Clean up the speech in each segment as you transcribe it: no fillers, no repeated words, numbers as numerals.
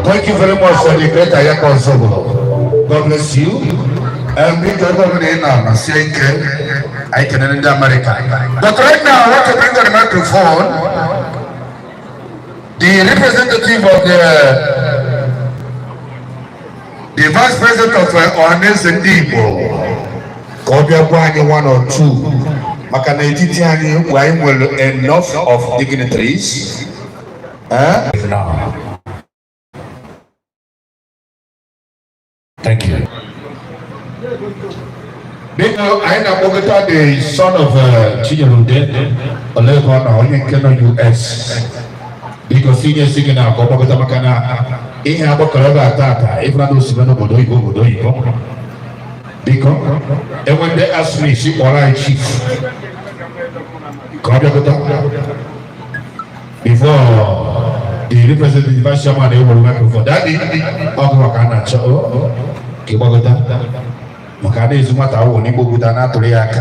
Thank you very much for the great Ayaka Ozobolo. God bless you. Big everybody in na CNK, I can in America. But right now, I want to bring on the microphone the representative of the vice president of Ohanaeze Ndị Igbo, ka ọ bịa gwa anyị one or two, maka na etiti anyị anyị nwere enough of dignitaries. Eh? Now. Thank you. Biko, anyị na-akpọkọta the son of Chinyere Ude Olebe na onye nke nọ US. Biko, si nye si gị na ka ọ gbakọta, maka na ihe agbakọrọ ebe a tata ịfụna na osibe n'obodo oyibo, obodo oyibo. Biko, enwe ndị asịrị isi kpọrọ anyị chief ka ọ bịakọta before the representative vice chairman ewere microphone. Daddy, ọ bụ maka a na-achọ ka ị gbakọta, maka a na-ezu nwata awụ n'igbo gwuta na-atụrụ ya aka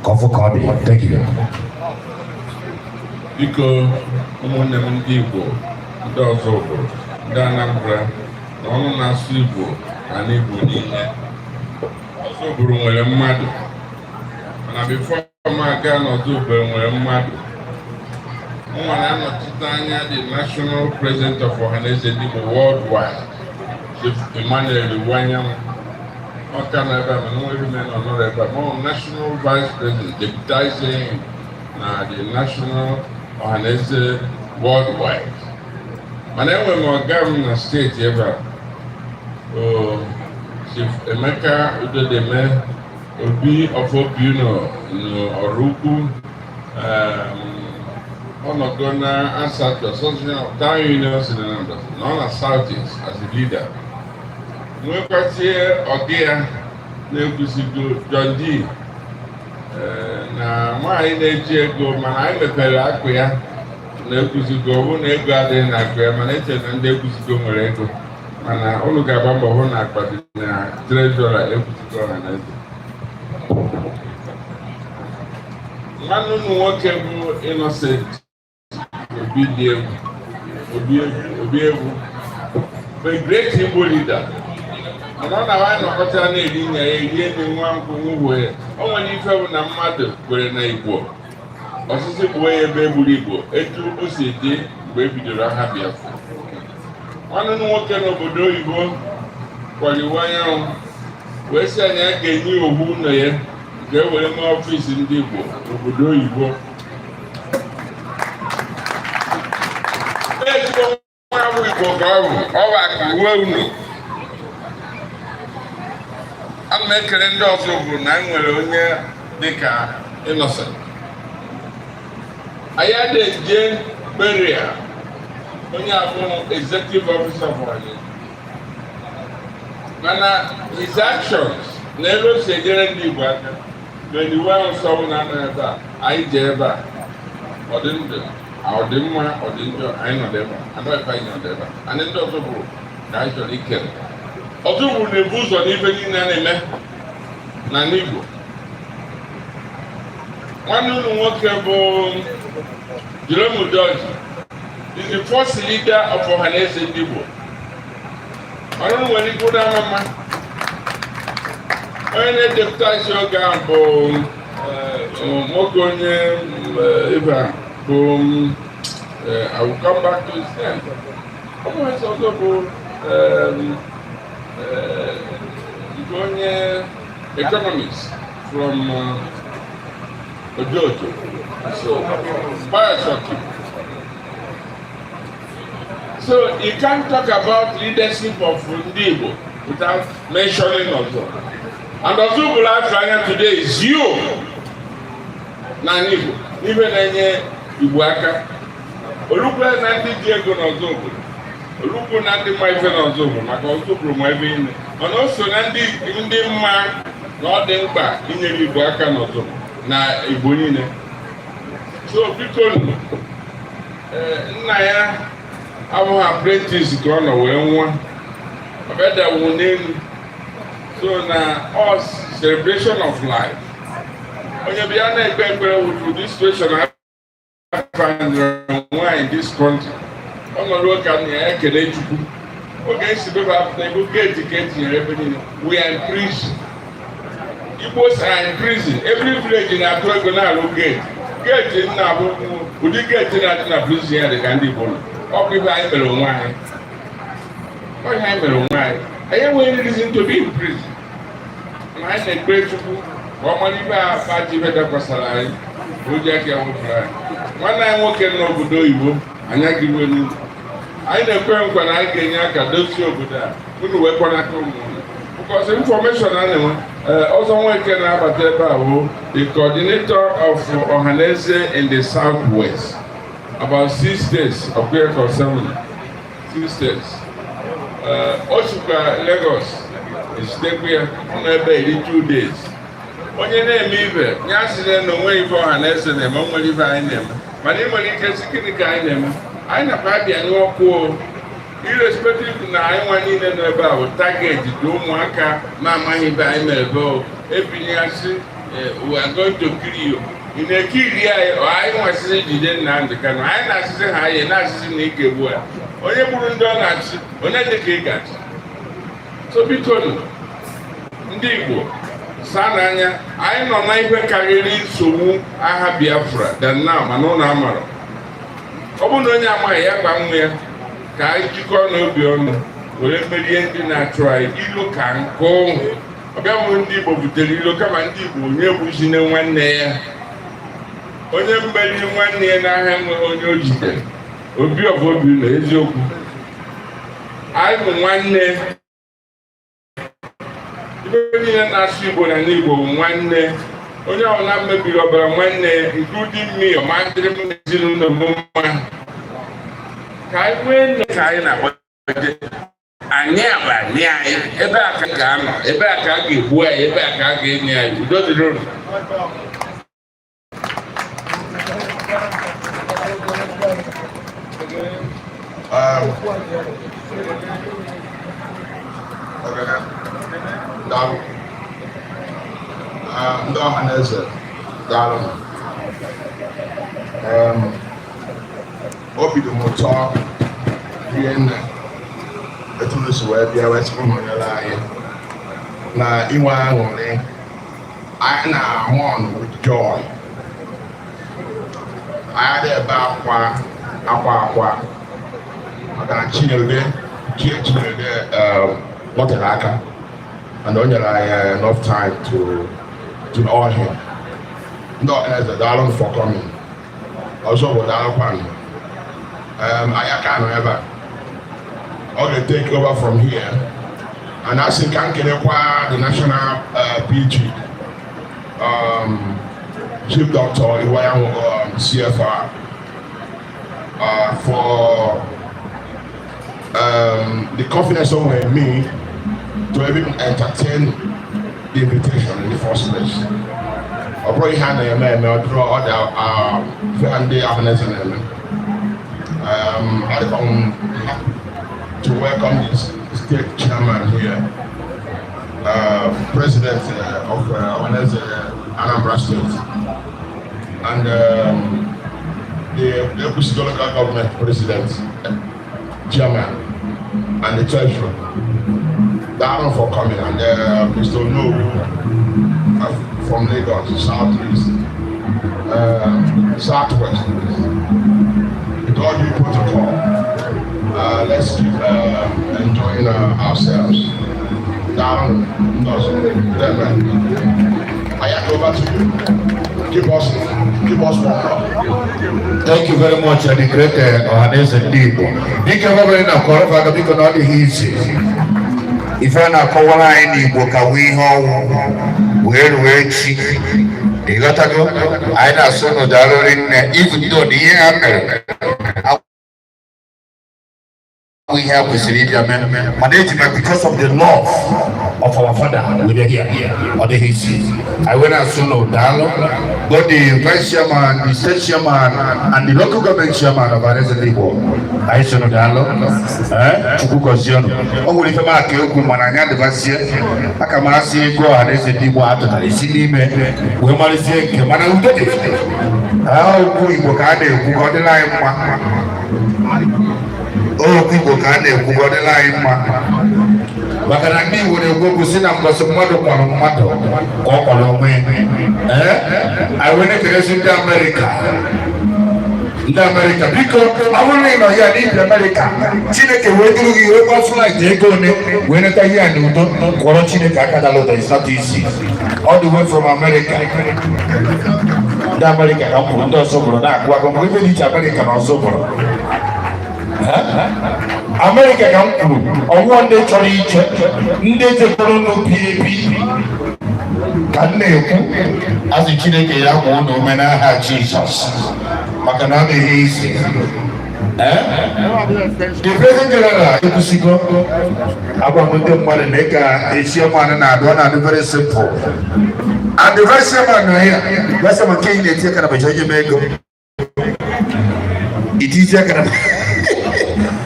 ka ọ fụ ka ọ dị. Thank you. Biko, ụmụnne m ndị Igbo, ndị ọzọ obodo, ndị Anambra na ọnụ na-asụ Igbo na n'Igbo niile, ọzọ obodo nwere mmadụ. Mana before m aga n'ọzọ obodo nwere mmadụ, nwa na-anọchite anya the national president of Ohanaeze Ndị Igbo worldwide, Chief Emmanuel Iwuanyanwu, ọka nọ ebe a, mana nwa ebe nọ nọrọ ebe a, ma ọ national vice president deputizing na the national Ohanaeze worldwide. Mana enwere m ọga m na steeti ebe a, o Chief Emeka Udodeme, Obi of Obiuno n'Ọraukwu, ọnọdụ na ASATU, Association of Town Unions in Anambra, na ọ na South East as a leader. Nwekwazie ọgị ya na-ekwusigo John D. Na nwaanyị na-eji ego, mana anyị mepere akụ ya na-ekwuzigo. Ọ bụrụ na ego adịghị na akụ ya, mana eche na ndị ekwuzigo nwere ego, mana unu ga-agba mbọ hụ na akpa dị na treasurer Ekwusigo Ọhaneze. Nwanne unu nwoke bụ Innocent Obi dị egwu, Obi egwu, Obi egwu bụ a great Igbo leader, mana ọ na-awa nọkọta na-eri nya ya erie nne nwa nkwụ nwuwe ya. O nwere ife bụ na mmadụ kwere na Igbo ọsịsị gbuo ya ebe egburu Igbo, etu o si dị mgbe e bidoro agha Biafra. Nwanne unu nwoke n'obodo oyibo kwara Iwuanyanwu wee sị anyị a ga-enye ohu ụlọ ya nke e were mee office ndị Igbo n'obodo oyibo. Ezigbo nwa bụ Igbo ka ọ bụ, ọ bụ akụ uwe unu. Ana m ekele ndị Ozubulu na anyị nwere onye dịka Innocent. Anyị adịghị eje burial onye abụ executive officer of anyị, mana his actions na ebe o si enyere ndị Igbo aka mgbe iwu ahụ nsọ bụ na anọ ebe a, anyị jee ebe a, ọ dị ndụ, ọ dị mma, ọ dị njọ, anyị nọdụ ebe a, anọ ebe anyị nọdụ ebe a. Anyị ndị Ozubulu ka anyị chọrọ ikele. Ozubulu na-ebu ụzọ n'ife niile a na-eme n'ala Igbo. Nwanne unu nwoke bụ Jerome Udoji is the first leader of Ọhaneze Ndị Igbo. Ọrụ nwere ike ụda ama mma. Onye na-edepụta isi oge ahụ bụ nwoke onye ibe a bụ, I will come back to his name. Ọ bụ ọzọ bụ nke onye economist from Ojoto, so Bioshock. So you can't talk about leadership of ndị Igbo without mentioning Ozo. And Ozubulu afọ anya today is you na Igbo n'ife na-enye Igbo aka. Olukwu na ndị ji ego n'Ozubulu, olukwu na ndị mma ife n'Ozubulu, maka Ozubulu ma ebe ime, mana o so na ndị mma na ọ dị mkpa inyere Igbo aka n'Ozubulu na Igbo niile. So biko nụ, nna ya abụghị apprentice ka ọ nọ wee nwụọ, ọbịadawu n'elu. So na ọ celebration of life, onye bịa na-ekpe ekpere with this situation I find nwaanyị in this country, ọ nọrọ ka nna ya ekele Chukwu. Oge esi bebe apụta ego gate ka etinyere ebe niile. We are in prison. Igbos are in prison. Every village na-atụ ego na-alụ gate. Gate nna bụ ụdị gate na-adị na prison ya dị ka ndị Igbo nọ. Ọ bụ ibe anyị mere onwe anyị. Ọ ihe anyị mere onwe anyị. Anyị enweghị reason to be in prison. Ma anyị na-ekpe Chukwu ka ọ mara ibe a ji ibe dakwasara anyị, ka o ji aka ya wepụrụ anyị. Nwanne anyị nwoke nọ n'obodo oyibo, anyị agịruo n'ụlọ. Anyị na-ekwe nkwa na anyị ga-enye aka dozie obodo a, unu wee kwanata ụmụ unu. Because information a na-enwe, ọzọ Nweke na-abata ebe a bụ the coordinator of Ọhaneze in the Southwest, about six states of or seven, six states. O sikwa Lagos esitekwa ya, ọ nọ ebe iri 2 days. Onye na-eme ibe ya sịrị na onwe ife Ọhaneze na-eme, o nwere ife anyị na-eme, mana ị nwere ike si gịnị ka anyị na-eme? Anyị nakwa abịa ọkụ o, irrespective na anyị nwa niile nọ ebe a bụ target dị ụmụaka na-amaghị ibe anyị mere ebe o ebinye ya sị, "We are going to kill you." Ị na-ekiri anyị? Ọ anyị nwasịrị jide Nnamdị Kanụ, anyị na-asịsị ha, anyị na-asịsị na ị ga-egbu ya. Onye gburu ndị ọ na-achị, onye dị ka ị ga-achị? So biko nụ, ndị Igbo, saa n'anya, anyị nọ na ihe karịrị nsogbu agha Biafra than now, mana ụnụ amara. Ọ bụrụ na onye amaghị ya, gwa nwa ya ka anyị jikọọ n'obi ọnụ were merie ndị na-achụ anyị. Ilo ka nkụ ọbịa bụ ndị Igbo butere ilo, kama ndị Igbo onye gbuzine nwanne ya, onye mmeriri nwanne ya n'ahịa enweghị onye o jidere. Obi ọbụ obi na eziokwu, anyị bụ nwanne. Ibe niile na-asụ Igbo na Igbo bụ nwanne. Onye ọbụla mebiri ọbara nwanne, including me, ọma dịrị m na ezinụlọ m mma. Ka anyị nwee nne ka anyị na-agbaje. Anyị a bụ anyị anyị. Ebe a ka ga-anọ, ebe a ka a ga-egbu anyị, ebe a ka a ga-enye anyị. Udo dịrị unu. Daalụ. Ndị ọha na eze, daalụ. Obi dị m ụtọ rie nne etu unu si wee bịa wee sị m nọnyere anyị na inwe aṅụrị. Anyị na-ahụ ọnụ with joy. Anyị adịghị ebe akwa akwa akwa maka na Chinyere Chinyere nọtere aka and o nyere anyị enough time to know him. Ndị ọhaneze, daalụ for coming. Ọzọ bụ daalụkwanụ. Anyị aka nọ ebe a, ọ ga-take over from here, and asị ka m kelekwa the national PG, Chief Doctor Iwuanyanwu, CFR, for the confidence o nwere me to even entertain the invitation in the first place. Ọ bụrụ ihe a na-eme eme, ọ dụrụ ọ dị ife ndị ọhaneze na-eme. Adịkwa m happy to welcome the state chairman here, president of Ohanaeze Anambra State, and the Ekwusigo local government president, chairman, and the treasurer. Daalụ for coming, and Mr. Onowu from Lagos, Southeast, Southwest. With all due protocol, let's keep enjoying ourselves. Daalụ, I hand over to you. Keep us warm up. Thank you very much, the great Ọhaneze ndị Igbo. Dike ọbụla na-akọrọ aka, biko, na ọ dịghị izi. Ife a na-akọwara anyị n'Igbo ka wee ihe ọnwụ wee ruo echi. Ịghọtago? Anyị na-asụ unu daalụrị nne, even though na ihe ha mere abụ ihe a kwesịrị ịbịa mee, mana eji ma because of the love of our father we dey here. Ọ dịghị isi. Anyị wee na-asụ unu daalụ. Both the vice chairman, the state chairman and the local government chairman of Ọhaneze Ndị Igbo, anyị sị unu daalụ. Ee, Chukwu gọzie unu. O nwere ife m aka ekwu, mana anyị adịbazie aka m asị ego Ọhaneze Ndị Igbo atụtara isi n'ime wee marịzie nke, mana udo dị. Ee, okwu Igbo ka a na-ekwu ka ọ dịrị anyị mma. Okwu Igbo ka a na-ekwu ka ọ dịrị anyị mma, maka na ndị Igbo na-ekwu okwu si na mbọsị mmadụ kwara mmadụ ka ọ kwara onwe ya. Ee, anyị wee na-ekelezi ndị Amerịka. Ndị Amerịka, biko, ọ bụrụ na ị nọ ya n'ibi Amerịka, Chineke wee duru gị wee gba flight ego one wee neta ihe a n'udo, kwọrọ Chineke aka dara ụda. Is not easy all the way from America. Ndị Amerịka ka m kwuru, ndị ọzọ bụrụ na-akụ aka mgbe ebe dị iche Amerịka na ọzọ bụrụ Amerịka ka m kwuru. Ọwụwa ndị chọrọ ije, ndị jekọrọ n'obi ebi ka m na-ekwu. Azụ Chineke ya ma unu ume n'aha Jizọs, maka na ọ dịghị isi. The president general ekwusigo. Agwa m ndị mmadụ na ị ga-esi ọmanụ na-adụ, ọ na-adụ very simple, and the vice chairman nọ here. Vice chairman nke ị na-eti aka na becha nye m ego itizi aka na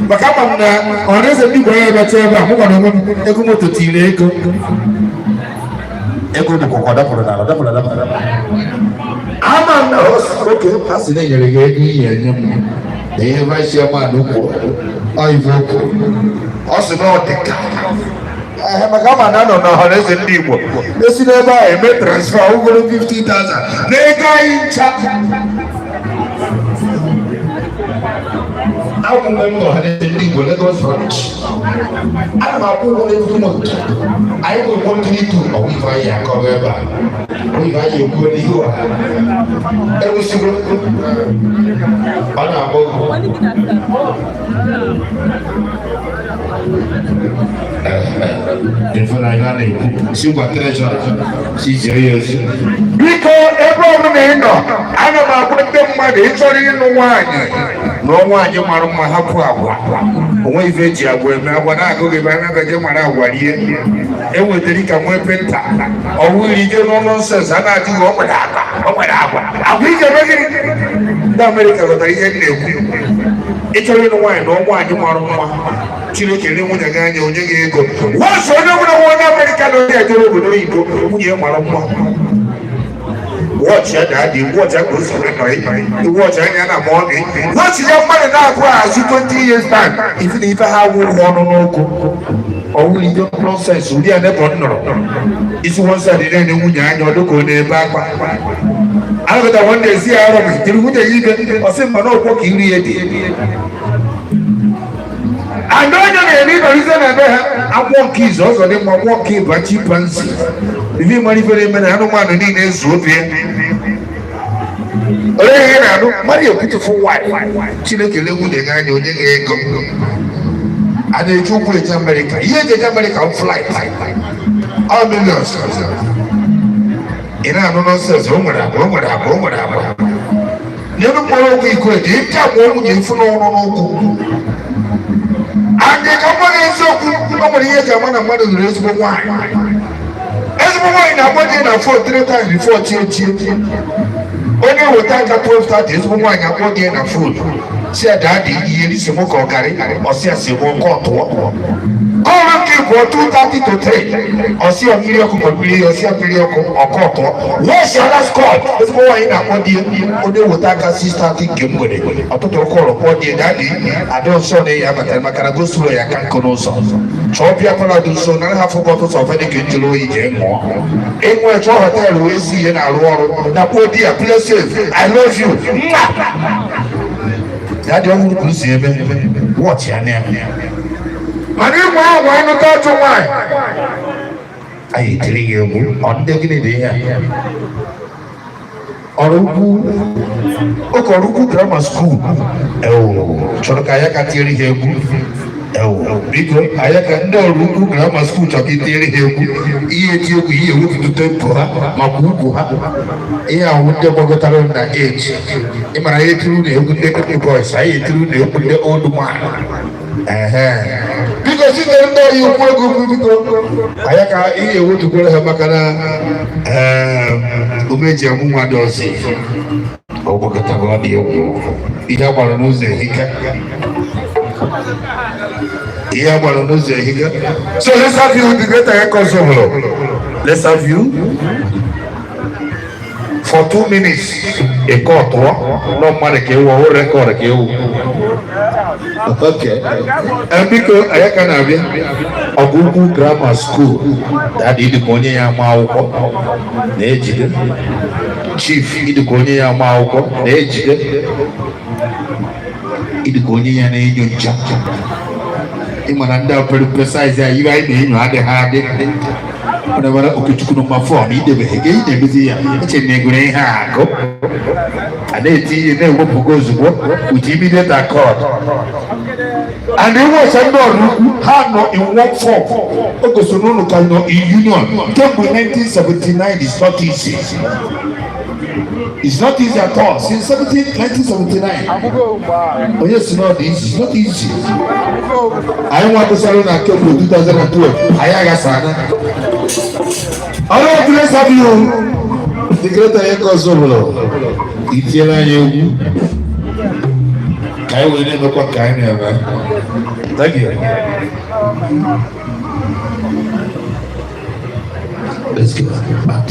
maka ama m na Ọhaneze Ndị Igbo ya ebecha ebe a. Mụ gwara onwe m ego moto tiri ego ego dịkwa dapụrụ n'ala, dapụrụ adapụ. Ama m na oke a sị na enyere gị ego iyi enye m na ihe vice chairman kwuru, ọ ife o kwuru, ọ sị na ọ dị ka maka ama na anọ na Ọhaneze Ndị Igbo esi n'ebe a eme transfer ụgwọrọ 50,000 na ego anyị ncha. Abụ m member Ọhaneze Ndị Igbo Lagos branch. Ana m akwụ ụgwọ every month. Anyị nwere monthly due. Ọ ife anyị akọrọ ebe a, ọ ife anyị ekwuo n'ihu ọha ewusigo. Ọ na-agba ụgwọ. Ịfụnanya na-ekwu si gwa treasurer si zie ya ozi. Biko, ebe ọbụla ị nọ, ana m agwa ndị mmadụ, ịchọrọ ịnụ nwaanyị, nụọ nwaanyị mara mma, hapụ agwa. Onwe ife eji agwa eme, agwa na-agụ gị ebe ebe je mara agwa rie. Enwetara ka nwee painter ọwụ iri je n'ọnụ nonsense a na-ajụ gị, o nwere agwa, o nwere agwa, agwa ị ga-eme gịnị? Ndị Amerịka ghọtara ihe m na-ekwu. Ị chọrọ ịnụ nwaanyị na nwaanyị mara mma, Chineke le nwunye gị anya, onye gị ego wọsụ. Onye ọbụla nwa onye Amerịka na onye ejere obodo oyibo, nwunye ya mara mma, watch ya daddy, watch ya ka o si wee nọ, watch anya na ma ọ dị, watch ya mmadụ na-agụ azụ 20 years time, ife na ife ha wụ ọnụ n'ụkwụ ọwụ ihe nonsense ụdị ya nebo nọrọ isi one side na-enye nwunye anya, ọ dịka ọ na-ebe akwa. Anọkọta nwanne esi ya arọ jiri nwunye ya ibe, ọ sị mma na ọkwọ ka iri ya dị. And onye na-eri nọrịze na ebe ha agwọ nke izu ọzọ dị mma, agwọ nke ịba chimpanzee, ife mara ife na-eme na anụmanụ niile ezu obi ya. Onye ihe na-anụ mmadụ, a beautiful wife, Chineke le nwunye gị anya, onye gị ego. A na-eji ụkwụ eje Amerịka, ihe eji eje Amerịka m flight, all millions. Ị na-anụ nonsense, o nwere agwa, o nwere agwa, o nwere agwa n'elu mkpọrọ okwu iko eji ike agwa nwunye mfu n'ọrụ n'ụkwụ. Andị ka m gwa gị eziokwu, o nwere ihe eji ama na mmadụ lụrụ ezigbo nwaanyị. Ezigbo nwaanyị na-agba di na phone three times before chi echie. Onye weta aka 12:30, ezigbo nwaanyị akpọ di na phone, si ya, "Daddy, ihe n'isi mụ ka ọ garị." Ọsị ya si mụ nke ọtụọ kọọrọ nke bụ 2:30 to 3, ọsị ya mmiri ọkụ ma mmiri, ọsị ya mmiri ọkụ, ọkọ ọtụọ. What's your last call? Ezigbo nwaanyị na-akpọ di ya. Onye weta aka 6:30 nke mgbede, ọtụtụ kọrọ kpọọ di ya, "Daddy, adị nsọ na ya batara maka na gosuro ya ka nkụ n'ụzọ, chọọ bịa parlour dị nso, nara ha fụ bottles of Heineken njụrụ oyi, jee ṅụọ enwe, chọọ hotel wee si ihe na-arụ ọrụ na kpọọ di ya, "Play safe, I love you, nwa daddy." Ọhụrụ ka o si eme watch ya na ya, mana ịnwe agwa anụta ajụ nwaanyị, anyị etiri ya egwu. Ọ ndị gịnị dị ihe a? Ọrụ ukwu oke, ọrụ ukwu grammar school ewu chọrọ ka ya ka tiere ha egwu. Ewu, biko, anyị ka ndị ọrụ ukwu grammar school chọrọ ka itiere ha egwu. Ihe eti egwu, ihe ewepụta tempo ha maka ugwu ha, ihe ahụ ndị gbagotara na age. Ịmara anyị etiri unu egwu ndị new boys, anyị etiri unu egwu ndị old man. Ehe, biko, site ndị ọrụ ukwu egwu, biko, anyị ka ihe ewetukwara ha maka na umeji amụ nwa dị ọzọ ọ gbakọtago. Ọ dị egwu, ihe a gbara n'ụzọ ehika, ihe a gbara n'ụzọ ehika. So let's have you, the greater Ozubulu. Let's have you for 2 minutes. Eke ọtụọ nọ mmadụ ka ewu ọhụrụ record ka ewu. Okay. Biko, anyị ka na-abịa ọgụ ukwu grammar school. Daddy, ịdịka onye ya ama akwụkwọ na-ejide. Chief, ịdịka onye ya ama akwụkwọ na-ejide, ịdịka onye ya na-enyo ncha. Ịma na ndị a pere mpe size a, ibe anyị na-enyo adịghị adị. Mana mara Okechukwu number 4 na idebeghị ka ị na-emezi ya, eche na egwere ihe a agụ a na-eti ihe na-ewepụgo ozugbo with immediate accord. And enwecha ndị ọrụ ukwu ha nọ in one form, o gosiri na unu ka nọ in union kemgbe 1979. Is not easy. It's not easy at all. Since 17, 1979. Onye si na ọ dị easy, it's not easy. Anyị nwatụsara na kemgbe 2012, anyị aghasana. Ọrụ let's have you, the greater Eke Ozubulu. Itiere anyị egwu ka anyị wee na-emekwa ka anyị na-eme. Thank you. Let's go. Back.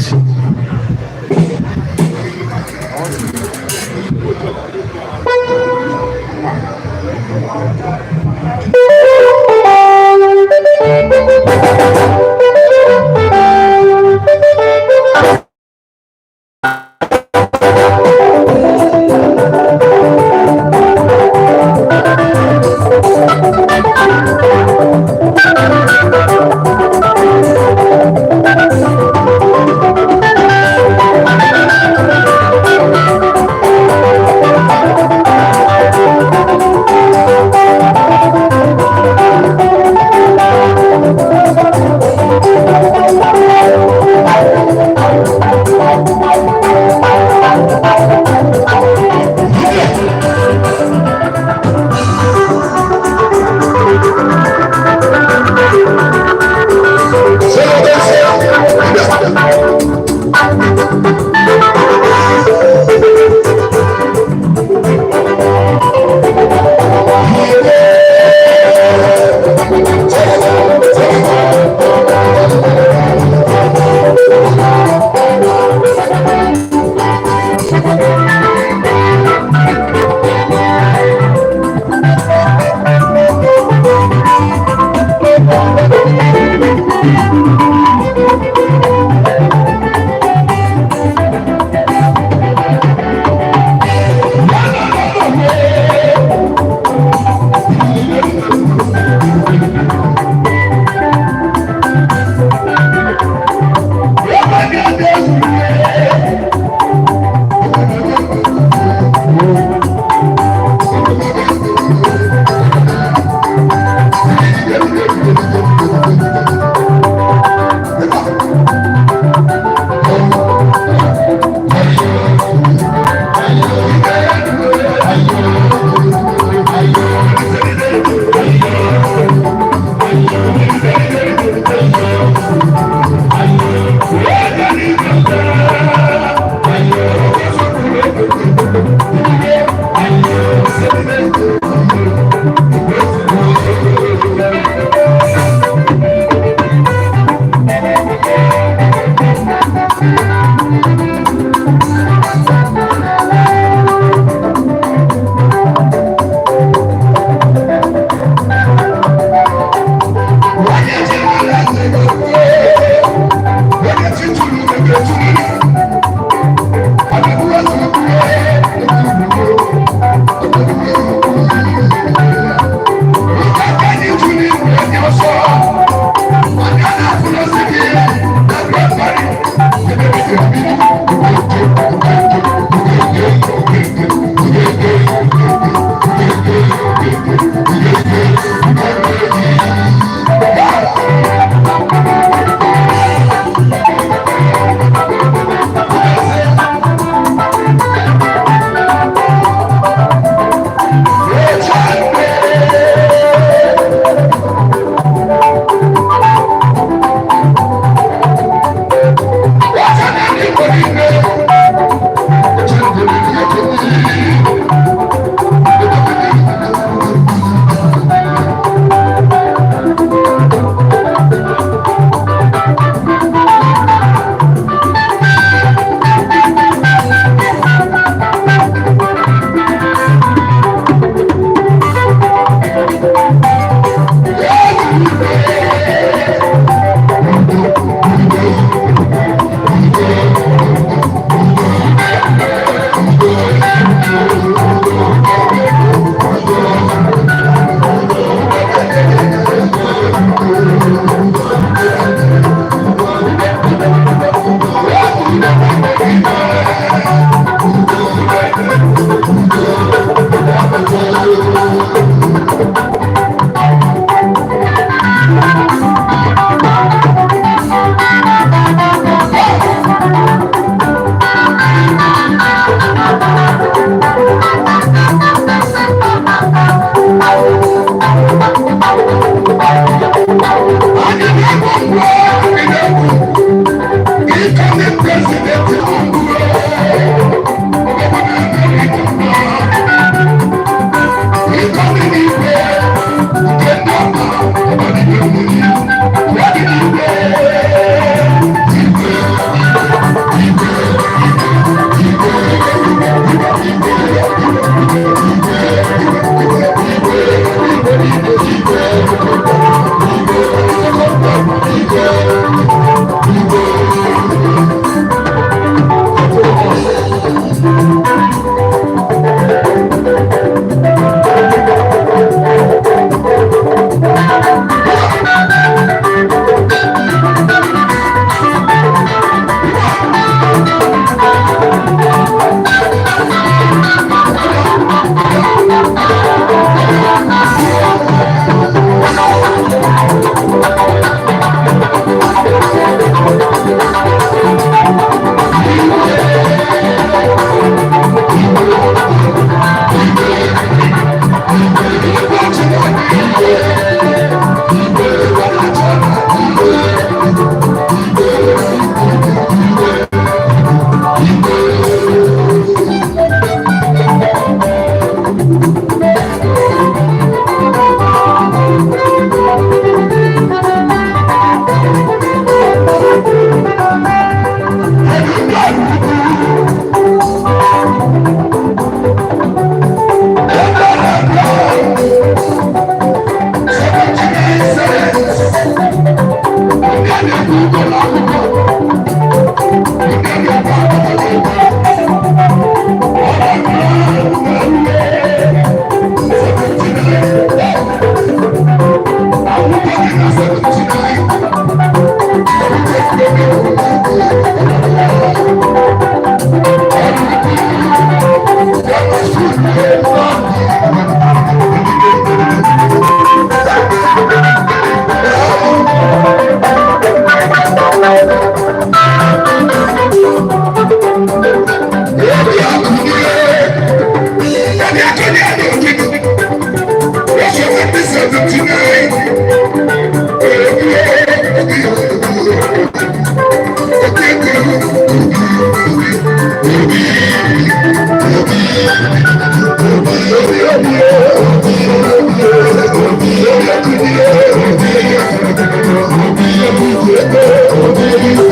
Thank you.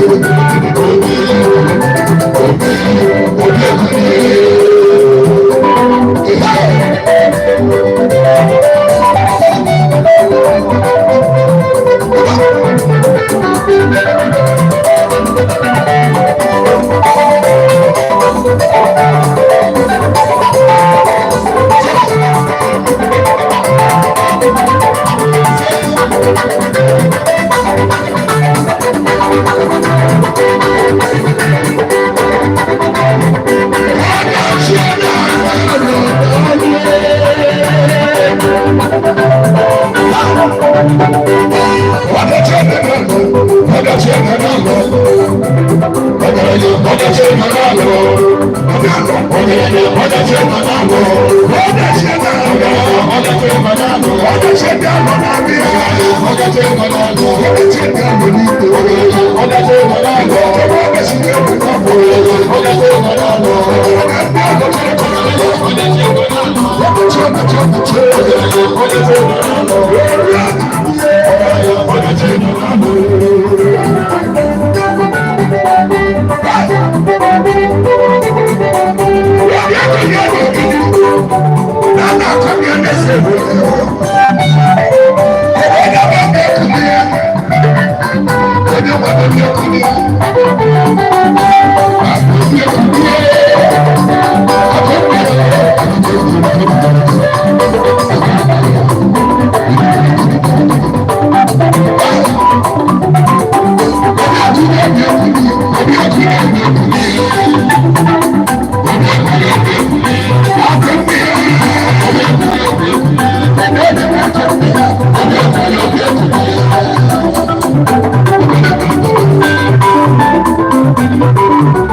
Thank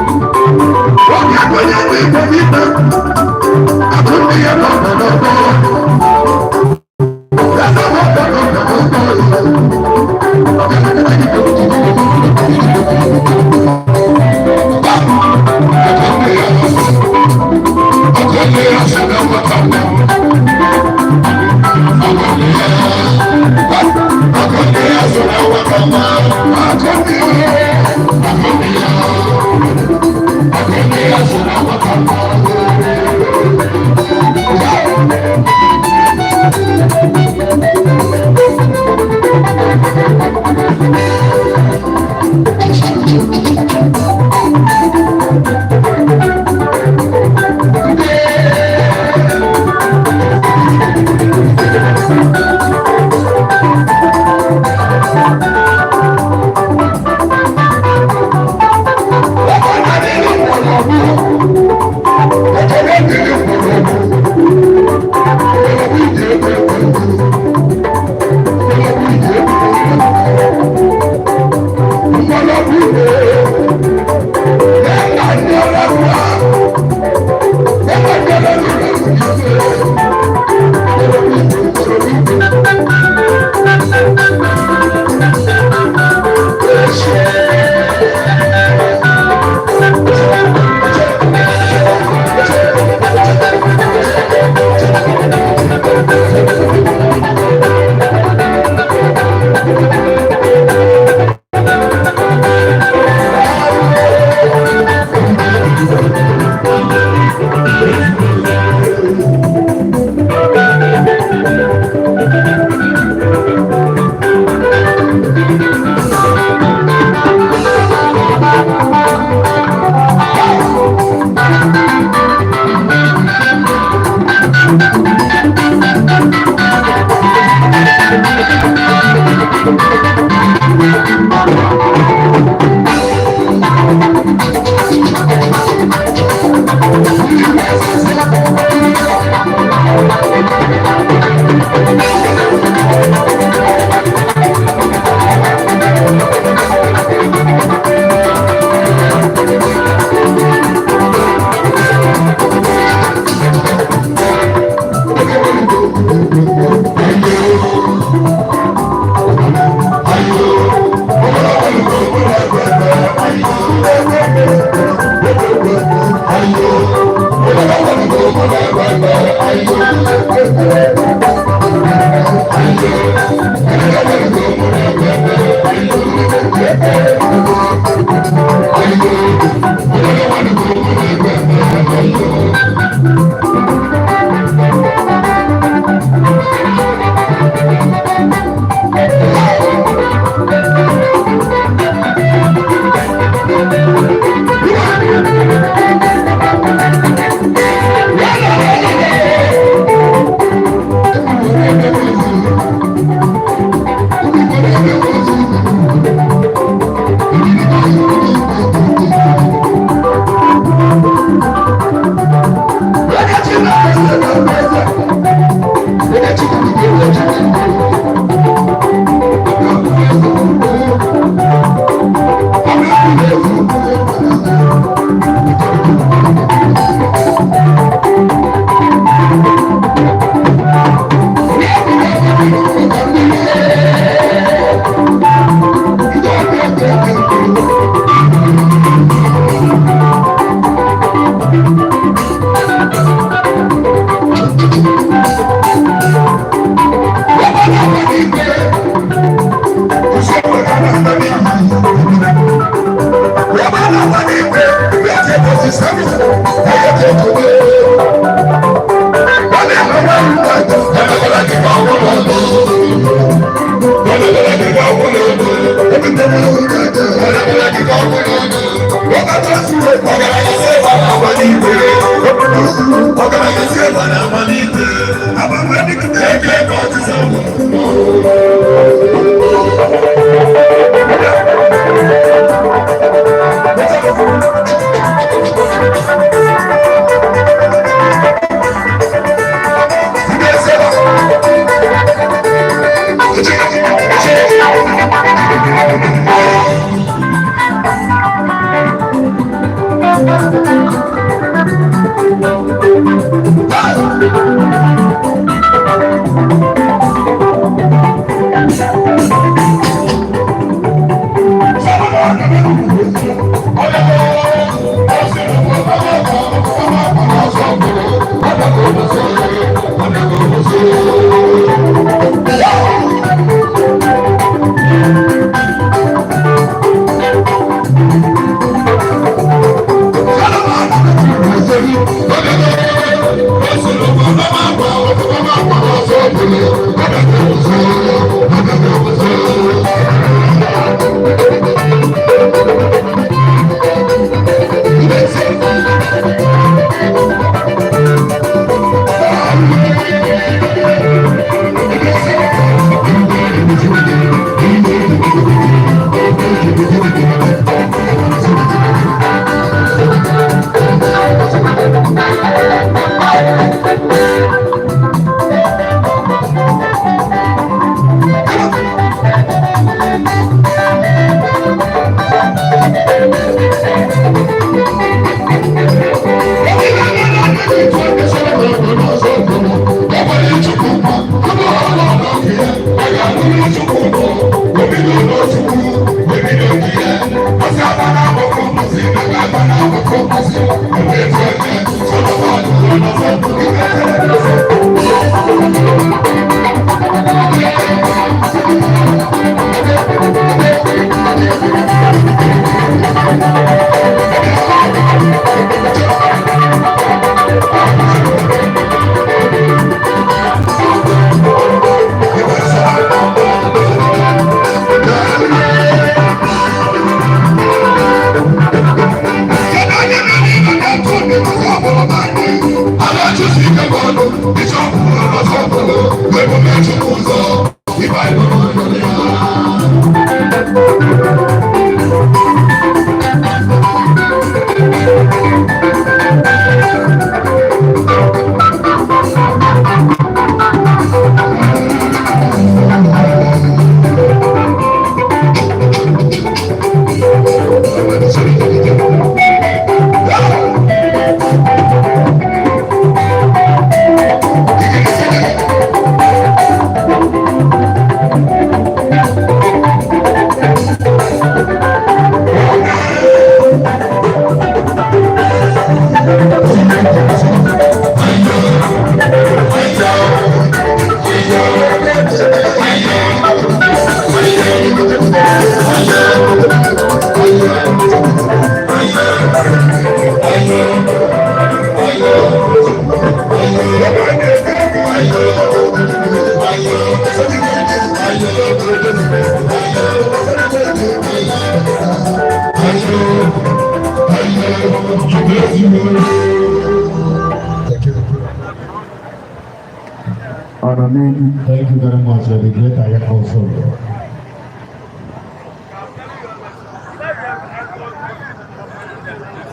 Thank you very much, the great Ayako.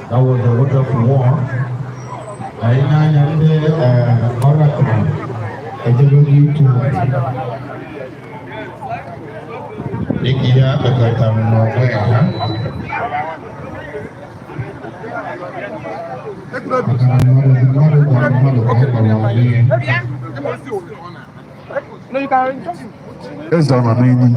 That was a wonderful one. Anyị na-anya ndị Oracle ejebego itu dịka ihe akpakọtara n'onwe ha. Maka na mmadụ gwara mmadụ ka ọ gwara onwe ya. Eze ọ nọ n'enyi.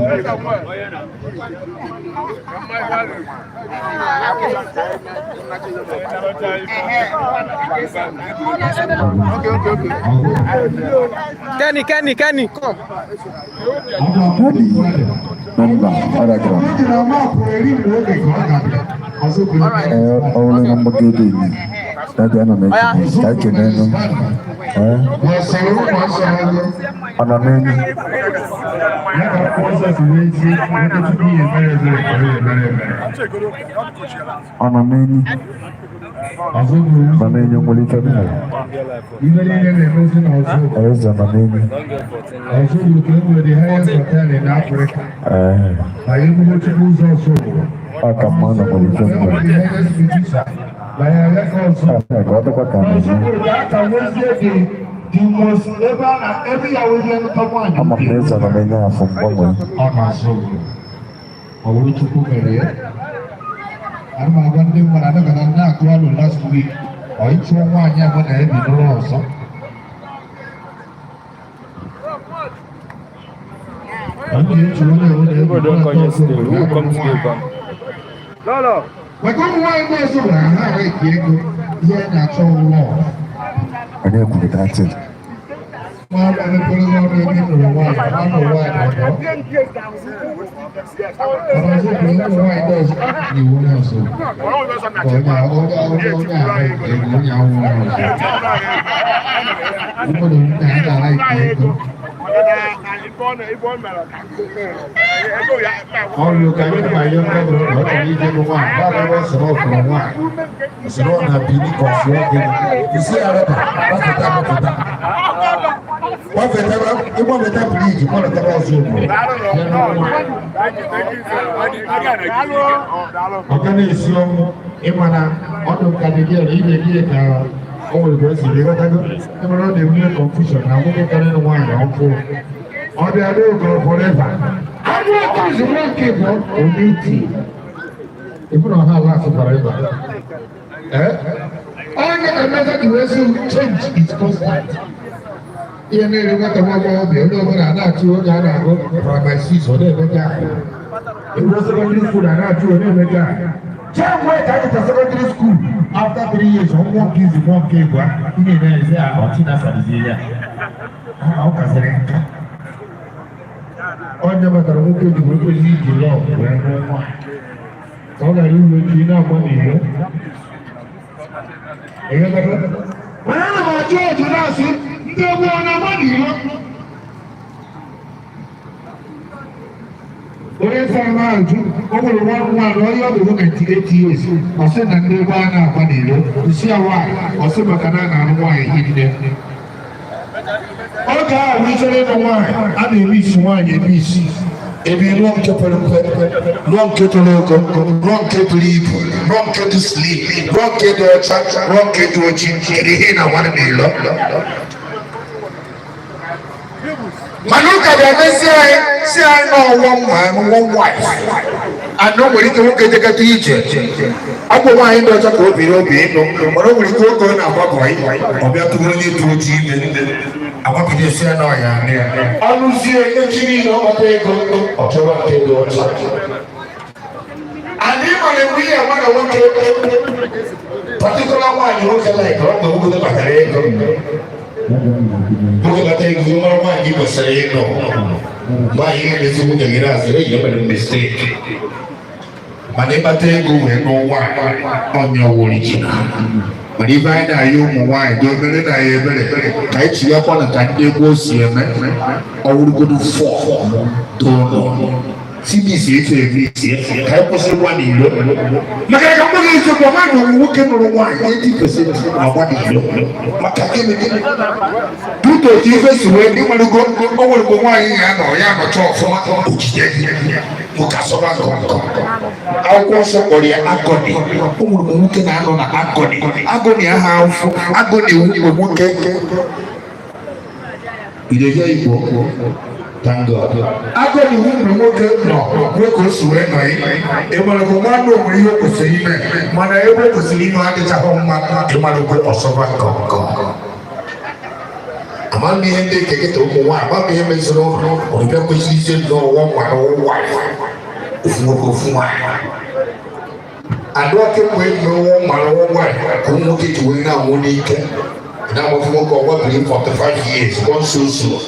Kenny, Kenny, Kenny, come. Daddy, nọmba ọdagara. Ee, ọ bụrụ na mgbago ebe enyi. Daddy, ana m ekene ka ekene nụ. Ee, ọ nọ n'enyi. Ọ nọ n'enyi. Nọ n'enyi nwere ife m mere. Ibe niile na-emezi n'ọzọ. Eze nọ n'enyi. Ọzọ bụ ka e nwere the highest hotel in Africa. Ee, Na emume Chukwu ụzọ ọzọ bụ. ọ ka mma na nwere ife m E nwere mere. the highest producer. Na ya records. Ee, ka ọ dịkwa ka Ọzọ na-eme. bụ ka a ka nwezie the most ebe a na ebe ya wee nụta nwaanyị. Ama m na eze nọ n'enyi afọ mgbanwe. Ọ na-asụ obodo. Ọ bụrụ Chukwu mere ya. Ana m agwa ndị mmadụ anagana na-akụ alụ last week. Ọ ịchụọ nwaanyị a mụ na ya bi n'ụlọ ọzọ. Ọ na-echu onye ọbụla ebi People don't come n'ụlọ yesterday. ọzọ Who will come today? Come. Maka ụmụ nwaanyị ndị ọzọ gwara ha na eki ego ihe a na-achọ ụlọ. Onye kwuru datin. Nwa mepere ọnụ ebe nụrụ nwaanyị, nwa nụrụ nwaanyị ọdọ. Mana ọzọ bụ ụmụ nwaanyị ndị ọzọ na-ewu onye ọzọ. Onye onye onye onye ahụ ego onye ahụ onye ọzọ. Ụfọdụ ndị a na-ara eki ego. Ọrụ ka anyị ma ihe ndị bụrụ na ọ chọrọ ije bụ nwaanyị, ọ ga-abụ sịrị ọfụrụ nwaanyị. Sịrị ọ na bini ka ọ fụọ gịnị. Isi ya rọba, gbafeta gbafeta. Gbafeta, ịgbafeta briji, gbafeta ọzọ obodo. Ọ ga na-esi ọnwụ ịma na ọdụ nka dị gị ime gị ka o nwere ka o si ghọtago ịmara ọ na-ebunye confusion na nwoke karịrị nwaanyị ọfụ ọ bịa n'oge forever agụ oke ozugbo nke bụ omiti ịbụ na ọha last forever. Ee, onye na-emeza ji wee sị change is constant. Ihe na-eri nwata nwa agbọghọbịa onye ọbụla na-achụ onye a na-agụ primary six ọ na-emega ahụ Ewu secondary school a na-achụ onye emega ahụ. Chemgbe ka anyị ta secondary school after 3 years ọnwụ nke izu nwa nke ịbụa ị na-eme ezi a ọchị na-asalizie ya ọ kasịrị nka. Onye matara nwoke ji wee kwesị iji lọọ wee nụọ nwaanyị ka ọ ghara iwe echi na-agba n'iro. Mana ana m ajụ ajụ na-asị ndị egwu ọ na-agba n'iro? Onye sara m ajụ, o nwere nwa nwa na onye ọ bụ 98 years, ọ sị na ndị egwu a na-agba n'iro. Nsị ya nwaanyị, ọ sị maka na a na-alụ nwaanyị hinne. Oge ahụ ị chọrọ ịlụ nwaanyị, a na-eme isi nwaanyị eme isi ebe lụọ nke pere mpe, lụọ nke toro ogo, lụọ nke buru ibu, lụọ nke dị slim, lụọ nke dị ọcha, lụọ nke dị ojii. Kedu ihe ị na-agwa n'ilo? Mana ụka ga-emezi anyị si anyị na one man, one wife, and o nwere ike nwoke jekọta ije ọ bụ nwaanyị dị ọcha ka o biri obi ịnụ, mana o nwere ike oge ọ na-agba bọyị ọ bịa tụrụ onye dị ojii ime agbabido esi ya n'ọya ya ọnụzie echi niile ọ kpata ego ọ chọrọ nke dị ọcha. Anyị mara mgbe ihe ama na nwoke particular nwaanyị nwoke like ọ mgbe nwoke batara ego, nwoke bata ego mara nwaanyị kwesịrị ịnụ mgbe anyị na-emezi nwunye gị na-asị eyi emere m mistake. Mana ịkpata ego wee nụ nwaanyị onye original. Mana ibe anyị na-ayọ ụmụ nwaanyị dị obere na ya ebere ka anyị chighakwa na ka ndị gboo si eme ọwụrụgodo fọ tụnụ si etu eme isi ka anyị kwụsị ịgba n'ilo, maka na ka mgbe eziokwu ọma na nwoke nụrụ nwaanyị 80% na-agba n'ilo. Maka gịnị? Tutu otu ife si wee dị nwerego o nwere mgbe nwaanyị ya nọ ya nọcha ọfụma ojide nwoke asọba nkọ. Akwụkwọ nsọ kpọrọ ya agony. O nwere mgbe nwoke na-anọ na agony, agony aha afụ agony mgbe nwoke ideje Igbo. Thank God. Agụ na iwu mgbe nwoke nọ, nwoke o si wee nọ ịmarụkwa nwanne o nwere ihe o kwesịrị ime, mana ebe o kwesịrị ime adịchaghị mma. Ịmarụkwa ọsọba nkọnkọ. Ama m ihe ndị nke kịta ụmụ nwaanyị, ama m ihe meziri ụlọ ọbịa kwesịrị ise n'ọwọ nwara ụwa ofu nwoke ofu nwaanyị. Adụọ kemgbe emewo nwara ụwa nwaanyị ka ụmụ nwoke ji wee na-anwụ n'ike. Ị na-amafu nwoke ọgbabiri 45 years, gone so soon.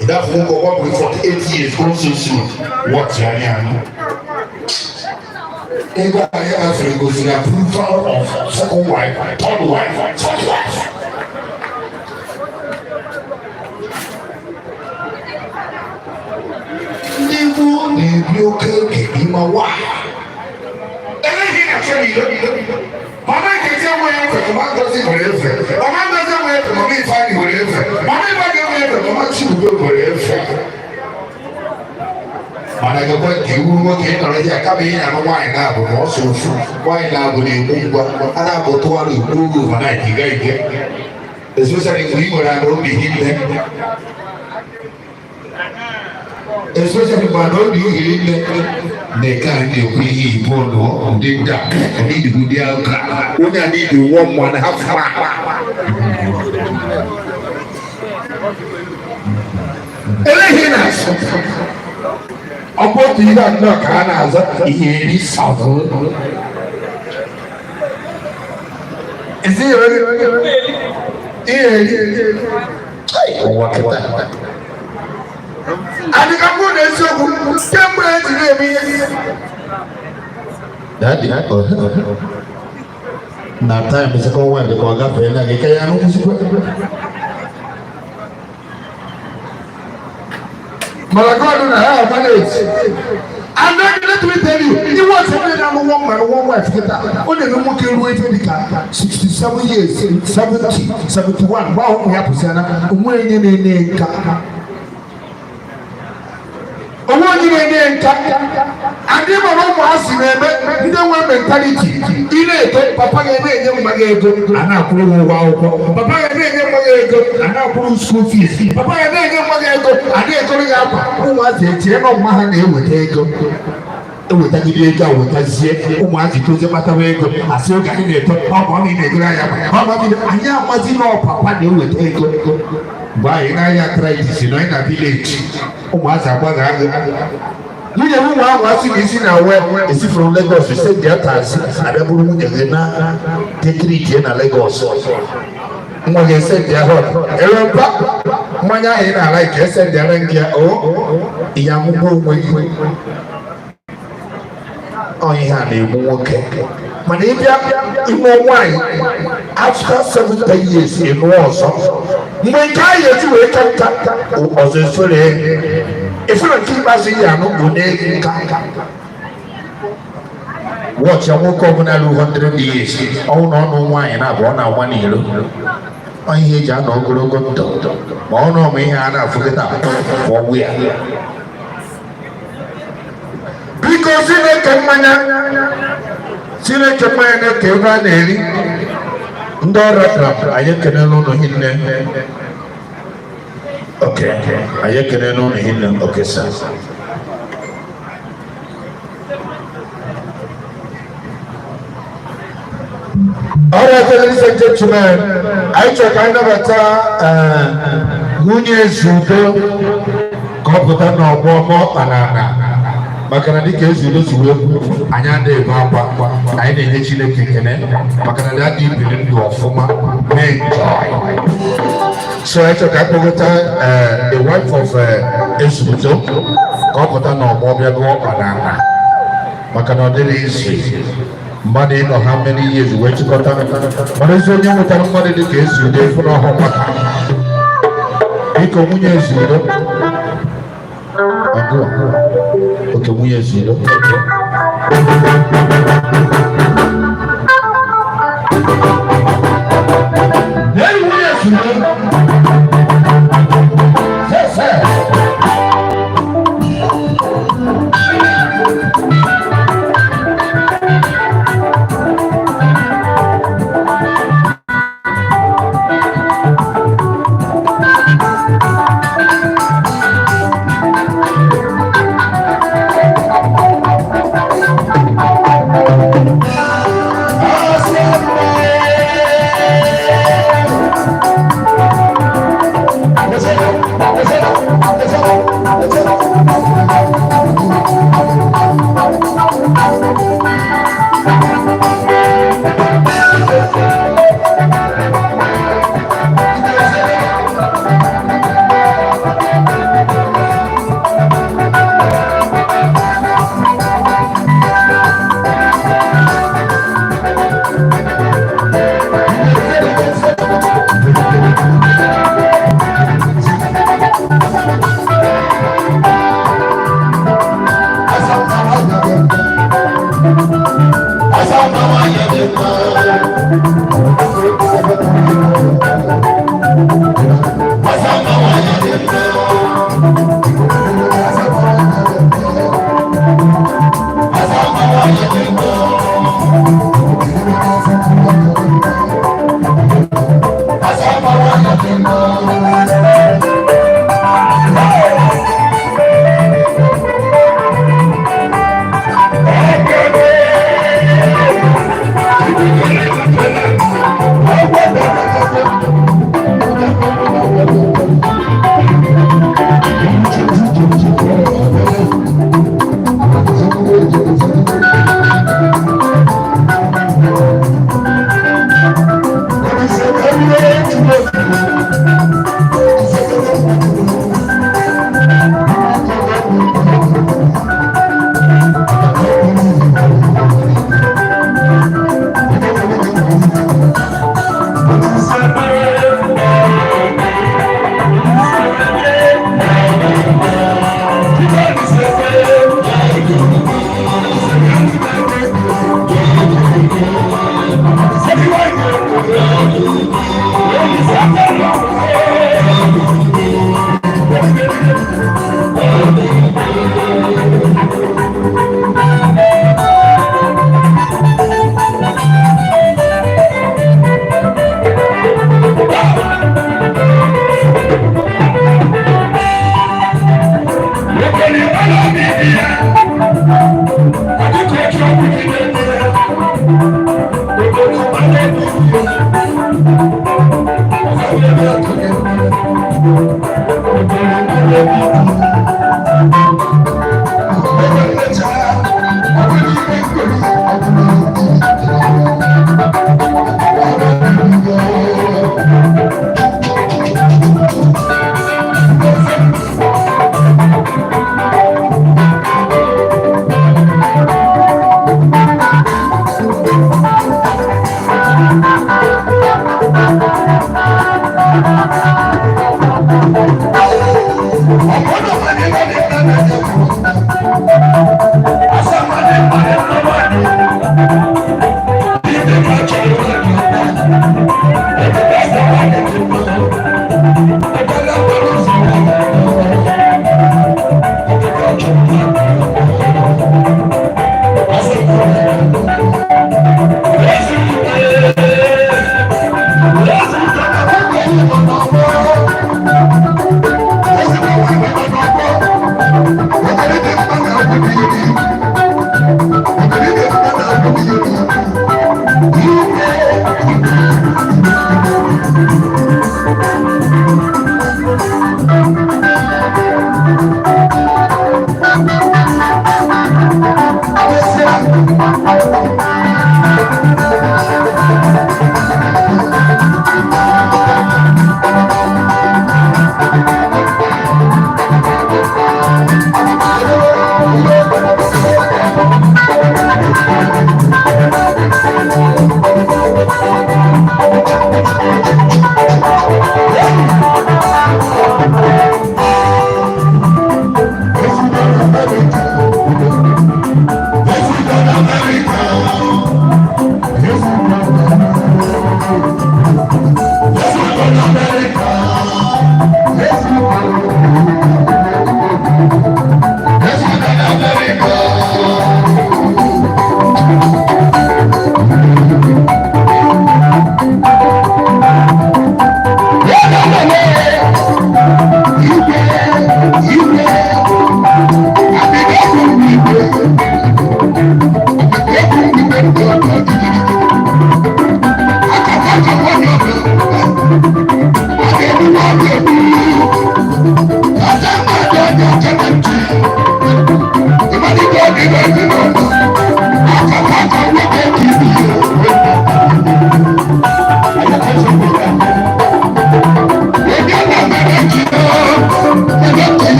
Ị na-afụ nwoke ọgbabiri 48 years, gone so soon. Wọtị anya anụ ego anyị gafere gosiri approval of second wife, third wife, fourth wife. Ndị gboo na-ebi oke oge ịma wa eleghị na-achọ n'ilo. Mama Nkechi enweghị efe, Mama Ngozi nwere efe. Mama Ngozi enweghị efe, Mama Ifeanyị nwere efe. Mama Ifeanyị enweghị efe, Mama Chibugo nwere efe. Mana gekwe ka iwu nwoke ị nọrọ ya kama ị na-anụ nwaanyị na-abụ ma ọ sọ ofu nwaanyị na-abụ na-egbu ngwa a na-abụ tụgharị igbu oge overnight ị gaghị ike, especially mgbe ị nwere ana obi hinne, especially mgbe ana obi hiri nne na-eke. A na-ekwu ihe igbo nọ ndị nka ndị ndị aka onye a niile one man half man. Eleghị na-asụ ọ bụ otu ihe nnọọ ka a na-aza ihe eri sazụ ezi ihe eri ụwa kịta. Adịka mbụ na eziokwu kemgbe eji na-eme ihe. Daddy, na time second wife ka ọ gafee na gị ka ya nụkwụzikwa. Mana God na ha manage. And then let me tell you, ihe ọsọ ndị na-alụ one man one wife kịta, ọ na-eme nwoke ruo ife dịka 67 years, 70, 71, mgbe ahụ ụmụ ya pụsịana, onwe onye na-enye nka, onwe onye na-enye nka. Adị mara ụmụazị na-eme ndị nwe mentality. Ị na-eto, papa ga na-enye mma gị ego, a na-akwụrụ gị ụgwọ akwụkwọ. Papa ga na-enye mma gị ego, a na-akwụrụ school fees. Papa ga na-enye mma gị ego, a na-egoro gị akwa. Ụmụazị echie na ọmụma ha na-eweta ego, ewetagide ego a wetazie. Ụmụazị tozie kpatawa ego, asị oge anyị na-eto, ọ bụ ọ na-egoro anyị akwa, ọ bụ anyị amazi na ọ papa na-eweta ego. Mgbe anyị na-aya arthritis nọ anyị na village, ụmụazị agbaghị agụ nwunye m. Ụmụ ahụ asị na isi na we esi from Lagos si dị taxi abịa bụrụ nwunye gị na tetiri jie na Lagos. Nwa gị ese ndị ahụ ere mpa mmanya ahụ ị na-ala ike ese ndị ara gị o ihe amụgbo onwe gị. Ọ ihe a na-egbu nwoke. Mana ịbịa ime nwaanyị, after 7, 10 years ị nụọ ọzọ, mgbe nke ahụ eji wee ka nka ọzọ efere efere nke ikpeazụ iyi anụ bụ n'ego nka. Wọchị ya, nwoke ọbụla lu 100 years, ọnwụ na ọnụ nwaanyị na-abụ ọ na-agba n'ilo. Ọ ihe eji anọ ogologo ndụ, ma ọ nọ ihe a na-afụ kịta ọgwụ ya. Biko, Chineke mmanya, Chineke mmanya na-eke ebe a na-eri ndị ọrụ ka anyị ekenela ụnụ hinne. Ok, anyị ekenela ụnụ hinne. Ok, sir. All right, ladies and gentlemen, anyị chọrọ ka anyị nabata nwunye Ezeudo ka ọ pụta n'ọgbọ ma ọkpa na ala, maka na dịka Ezeudo si wee kwu, anyị adịghị ebe akwa, anyị na-enye Chineke ekele maka na daddy biri ndụ ọfụma mee enjoy. So anyị chọrọ ka anyị kpọkọta the wife of Ezeudo ka ọ pụta n'ọgbọ bịa gụọ ọkpa na ala, maka na ọ dịrị izu mmadụ ịnọ ha many years wee chịkọta. Mana ezi onye nwetara mmadụ dị ka Ezeudo efu n'ọhụ maka biko nwunye Ezeudo agụa oke nwunye Ezeudo oke. N'elu nwunye Ezeudo. Sese. Thank you.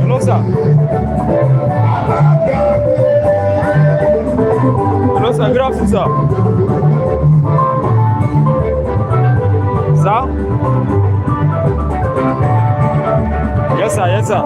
Hello, sir. Hello, sir. Good afternoon, sir. Sir? Yes, sir. Yes, sir.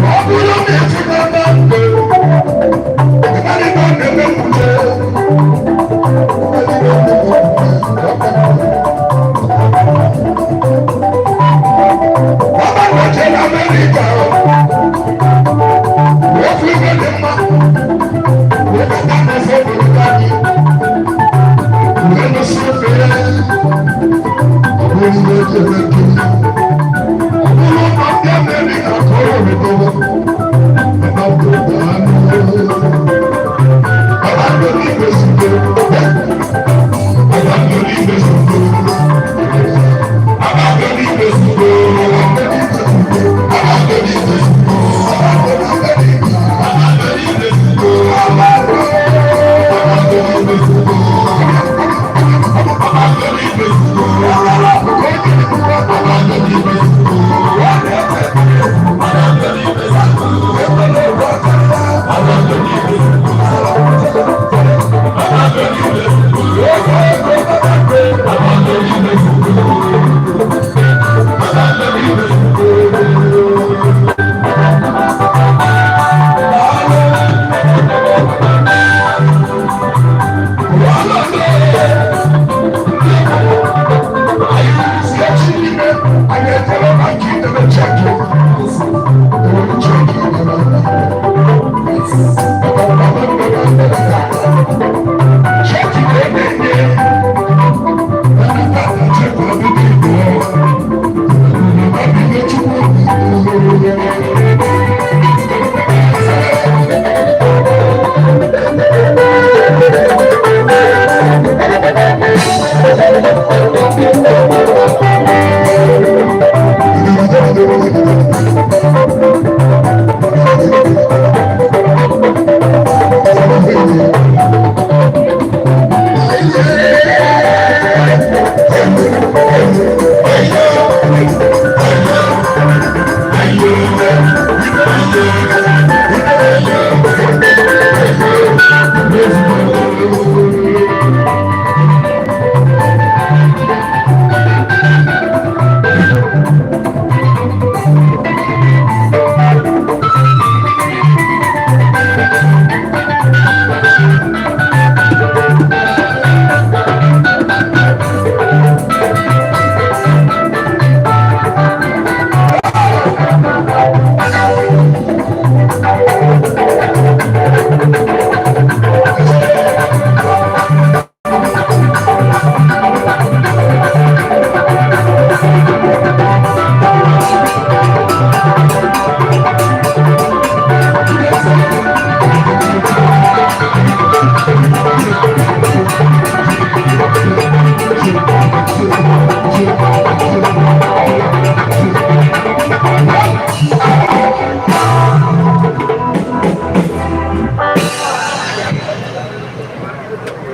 Ọ bụrụ na Wee gosi ofe ya, ọ bụrụ ihe eji eme nkiri. Ọ bụrụ na ndị Amerịka ka ọ were dobe, kpakpando daalụ. Kpakpando n'igwe site, kpakpando n'igwe site, kpakpando n'igwe site, kpakpando n'igwe site, kpakpando n'igwe site, kpakpando n'igwe site, kpakpando n'igwe site, kpakpando n'igwe site.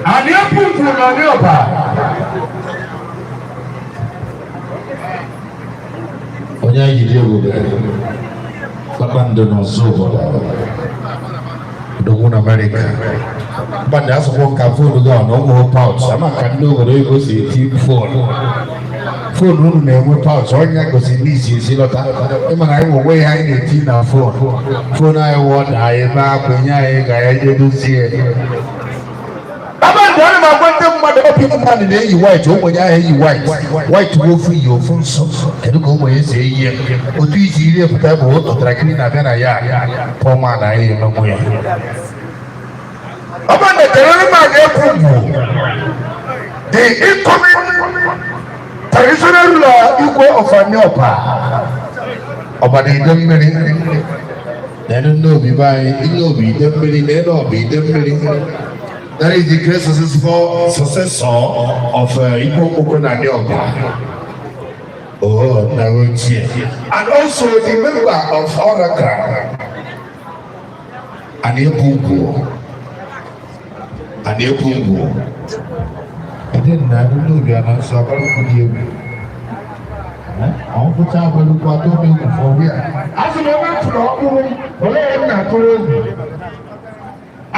Anyị ekwukwuru na ndị ọba. Onye anyị jiri ebube kpakpando n'ọzọ obodo odogwu na Amerịka. Kpakpando asụkwụ nka phone gị ọ na ụmụ pouch ama ka ndị obodo oyibo si eti phone. Phone unu na-enwe pouch, onye gosiri n'isi esi lọta. Ịma na anyị nwe onwe ihe anyị na-eti na phone. Phone anyị wụọ da anyị ebe akwa enye anyị ga ya jee dozie. Kpakpando, ana m agwa ndị mmadụ, obi mmadụ na-eyi white, ogbenye ahụ eyi white. White bụ ofu iyi ofu nsọ. Kedu ka ogbenye si eyi ya? Otu isi iri epụta bụ otu na-abịa na ya pọma na anyị emegbu ya. Kpakpando kelere m aga ekwu bụ the incoming traditional ruler, Igwe of Aniopa, Ọbara Ide Mmiri na elu ndị obi be anyị, ndị obi ide mmiri na elu ọba ide mmiri. That is the great successful successor of Igwe Okpoko na Aniopa. Oh, nna ochie. And also the member of Oracle. Aniekwu Aniekwu Ugwu. Ede nna ndị obi ana nsọ abalụkwu dị egwu. Àwọn fúncha abalụkwu atọ m egwu for where? Asị m ebe m fụrụ ọkpụrụ, olee m na-atụrụ egwu?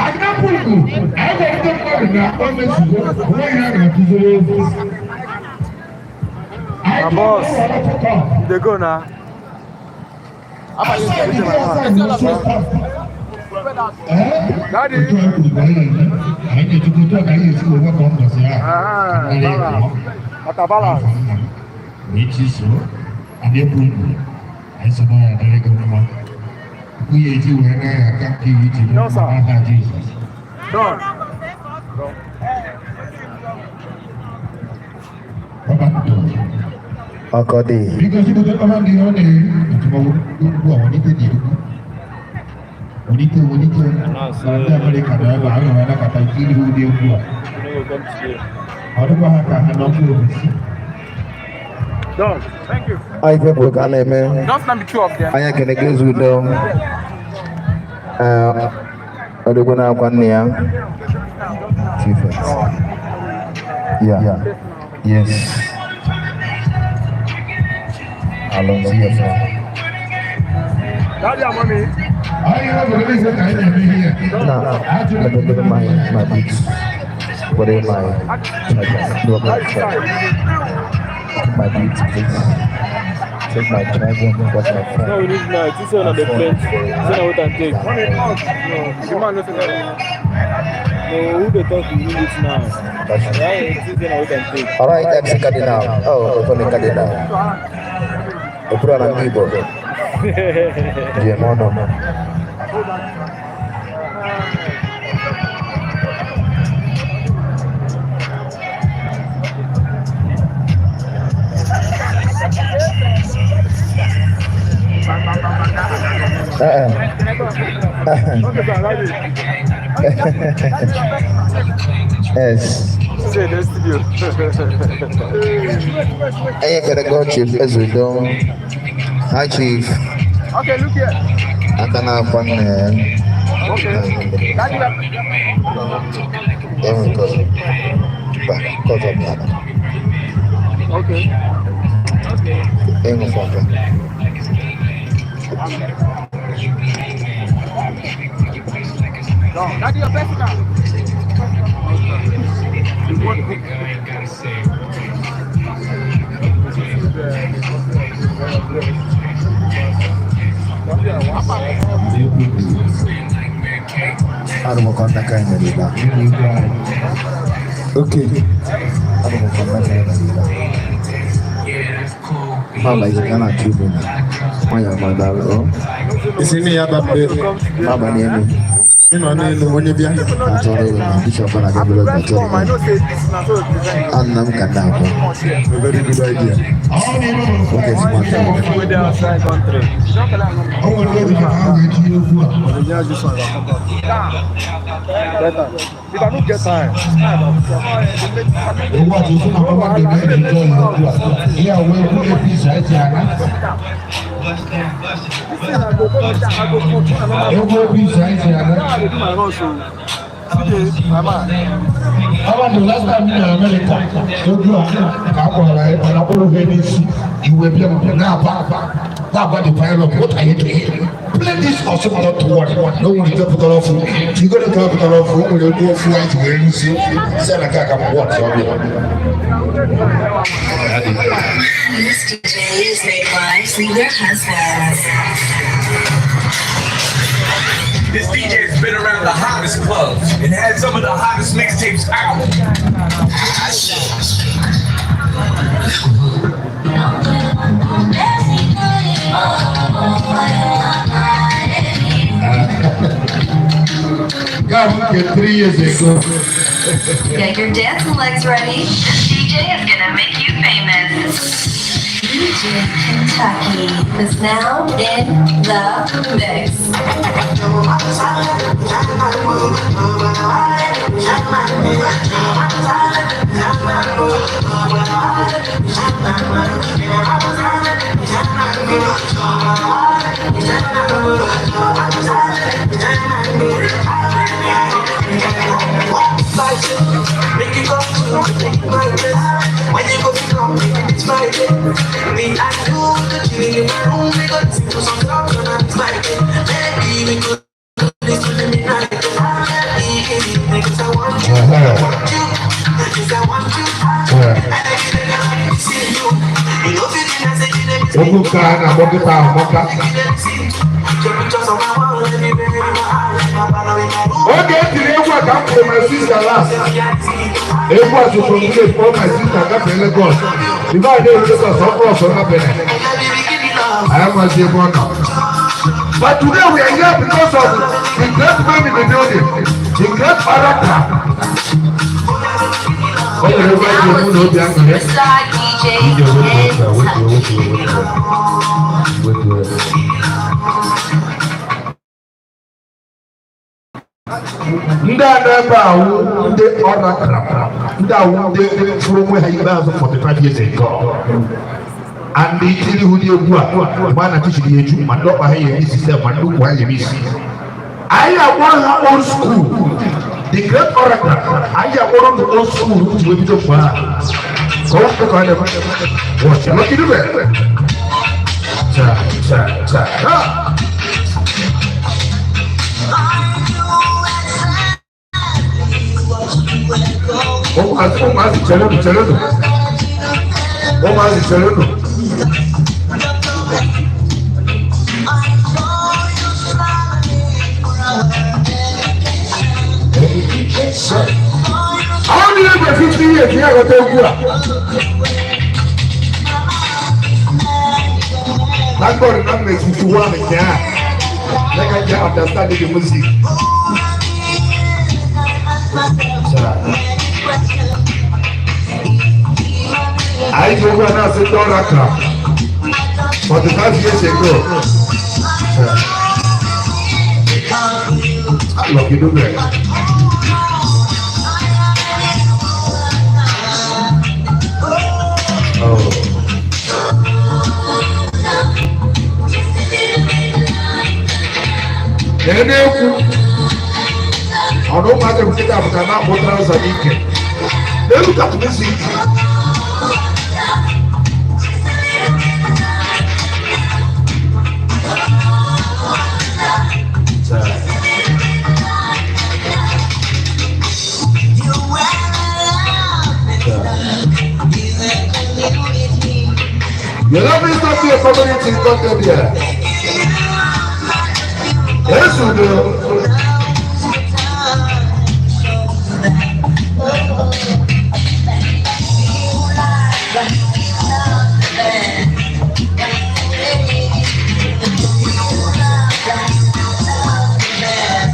Agapụ ugwu, agwa ndị mmadụ na o mezugo, onwe ha na-atụziri egwu. My boss, you dey go now. Outside the Daddy. Anyị na-echukwu otu a ka anyị esi wee wepụ mbọsị ahụ. Ah, Maka balance. Wee chiso anyị ekwu ugwu anyị sọ na ya adịrị gị mma. Okwu ya eji wee na ya aka nke ya iji No, sir. n'aha Jizọs. Done. Ọkọ dị. Biko sí gbogbo ọmọ ní ọ na-eri ìtumọ̀ gbogbo àwọn onítẹ̀dẹ̀ ìlú. Onite onite na ndị Amerịka nọ ebe a ahụrụ anakọta ikiri ụdị egwu a. Ọ dịkwa ha ka ha nọ mba ofesi. Done. Thank you. Ọ ife bụ ka a na-eme. Just not be two of them. Anyị ekene gị eze udo. Ee, odogwu na-akwa nne ya. Chief. Yeah. Yes. Alonso yes. Daddy and mommy. Anyị hapụrụ eze ka anyị na-eme ihe ya. Now, let me give my boots. What am I? Charger. No, my charger. My boots, please. Take my charger. What's my phone? No, we need now. This one on the plane. This one what I take. Mommy, No, the man no say that. No, who they talk to need it now? That's it. Yeah, this one what I take. All right, MC Cardinal. Oh, Tony Cardinal. Okura na ndị Igbo. Njem ọnụ. Eh, Okay, sir, daddy. Yes. Say the studio. Anyị ekele go Chief Ezudo. Hi, Chief. Okay, look here. Aka na-akwa nna ya. Okay. Daddy, Enwe nke ọzọ. Mba, nke ọzọ bụ ala. okay. Enwe fọdụ. Daddy, your best now. Arụmụka nnaka anyị mere ebe a. Okay. Arụmụka nnaka anyị mere ebe a. Mama isi ka na-achọ ibu na nwanyị amadalụ. Isi nne ya ba mbe Mama n'elu. ịnọ n'elu onye bịa. Achọrọ ịrụ na bishọp na Gabriel Press achọrọ form, I ịrụ. know say this na so design. Anna m ka na-akpọ. A very good idea. Oge smart. Go there outside country. Don't tell am O nwere oge ka ha wee tinye egwu a. Better. If I don't get time. Egwu a bụ ofu na mama dị na enjoy egwu a. Ihe a wee egwu APC anyị ji aga. This thing I go go I go control another. Egwu APC anyị ji aga. Yeah, I dey do my own so. CJ, my man. Ọba the last time in America, egwu a ka a kpọrọ anyị mana kpụrụ ha n'isi iwe bịa m na-aba na-agba the pilot, what are you doing? Play this or some not to worry. Na o nwere ike pụtara ọfụ. Tigoro ka pụtara ọfụ, o nwere egwu ọfụ anyị ji wee rụzie. Sị na nke a ka m wọt ọbịa. These DJs make wives leave their husbands. This DJ has been around the hottest clubs and had some of the hottest mixtapes out. Nke a bụ nke 3 years ago. Get your dancing legs ready. This DJ is gonna make you famous. DJ Kentucky is now in the mix. Egwu nke a na-agbakọta agbaka. Oge etiri egwu a ka m kwuru my sister last. Egwu a so from village kpọrọ my sister gafee Lagos. Before I dey Lagos, ọ cross ọ Benin. Anyị amaghịzi ebe ọ nọ. But today we are here because of the great man in the building, the great character. O nwere ebe Now anyị ga-ekwu na listen obi to aṅụrị. Superstar DJ Ije wetuo ebe a, wetuo, Kentucky. wetuo, wetuo. Wetuo. Ndị a nọ ebe a wụ ndị ọra ndị awụ ndị fụrụ onwe ha ikpeazụ 45 years ago. And itiri hụ dị egwu a, mgbe a na-achịchiri ya eju, ma ndị ọkpa ha ya eme isi sef, ma ndị ukwu ha ya eme isi. Anyị akpọrọ ha old school, the great oracle. Anyị akpọrọ ndị old school ji wee bido mgbe a. Ka ọ ka ọ na-eme. Wọchị, Lucky Dube. Cha, cha, cha. Ha! Ụmụazị, ụmụazị, cherenụ, cherenụ. Ụmụazị, cherenụ. Àwọn ní ẹgbẹ́ 50 years ní àgọ́tọ̀ egwu a. Lágbọ̀dọ̀ náà mẹ́ 51 nke a. Like I can understand the music. Anyị ji egwu a na-asị ndị ọrụ aka 45 years ago. Lucky Dube. Oh. Na-ekwu ọnụ ụmụaka nkịta pụtara na-akpụ trouser n'ike. Look at music. You love me, stop your community content here. Yes, we do.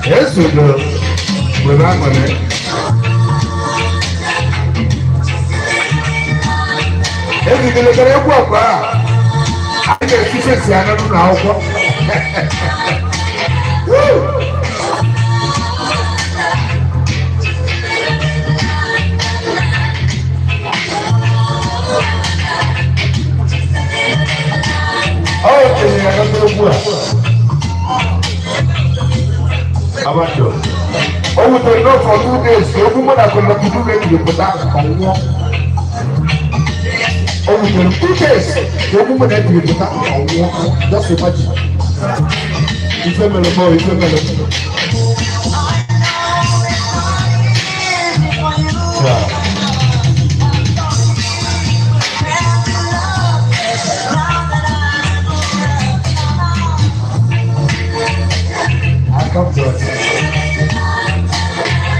Yes, we do. Without money. Ezigbo egwu ọkwa a, anyị ga-esiche si anya n'ụlọ akwụkwọ. Woo! Ọ okenye ya gata egwu a. Abando. O wutere n'ofe 2 days ka egwu mụ na Lucky Dube jiri pụta ọnwụọ. O wutere 2 days ka egwu mụ na ejiri pụta ọnwụọ. Just imagine. Ife mere mọ, ife mere. Yeah. I come to us.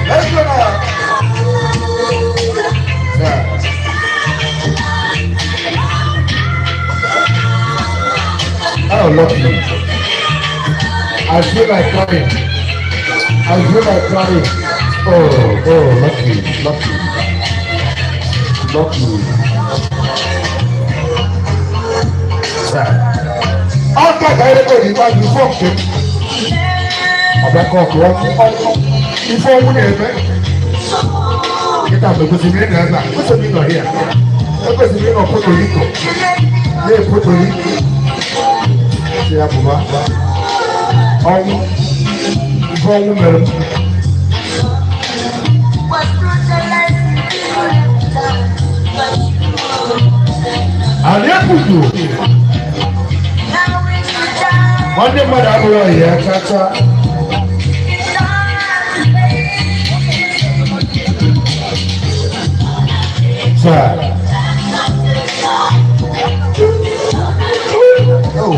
Let's go now. Yeah. Oh, lucky. I feel like crying. I feel like crying. Oh, lucky, lucky, lucky. Ọ ka ka anyị rekọdụ ikpeazụ ifo nke m. Ọbịa kọkụ ife ọnwụ na-eme. Kịta mgbe kwesịrị ịnọ ebe a, kwesịrị ịnọ here. Ekwesịrị ịnọ Puerto Rico. Na Puerto Rico. Sị ya bụba. Ọnwụ. Ife ọnwụ mere m. Anyị ekwugo. Nwanne mmadụ abụghị ọyị ya chacha. Taa. Oh,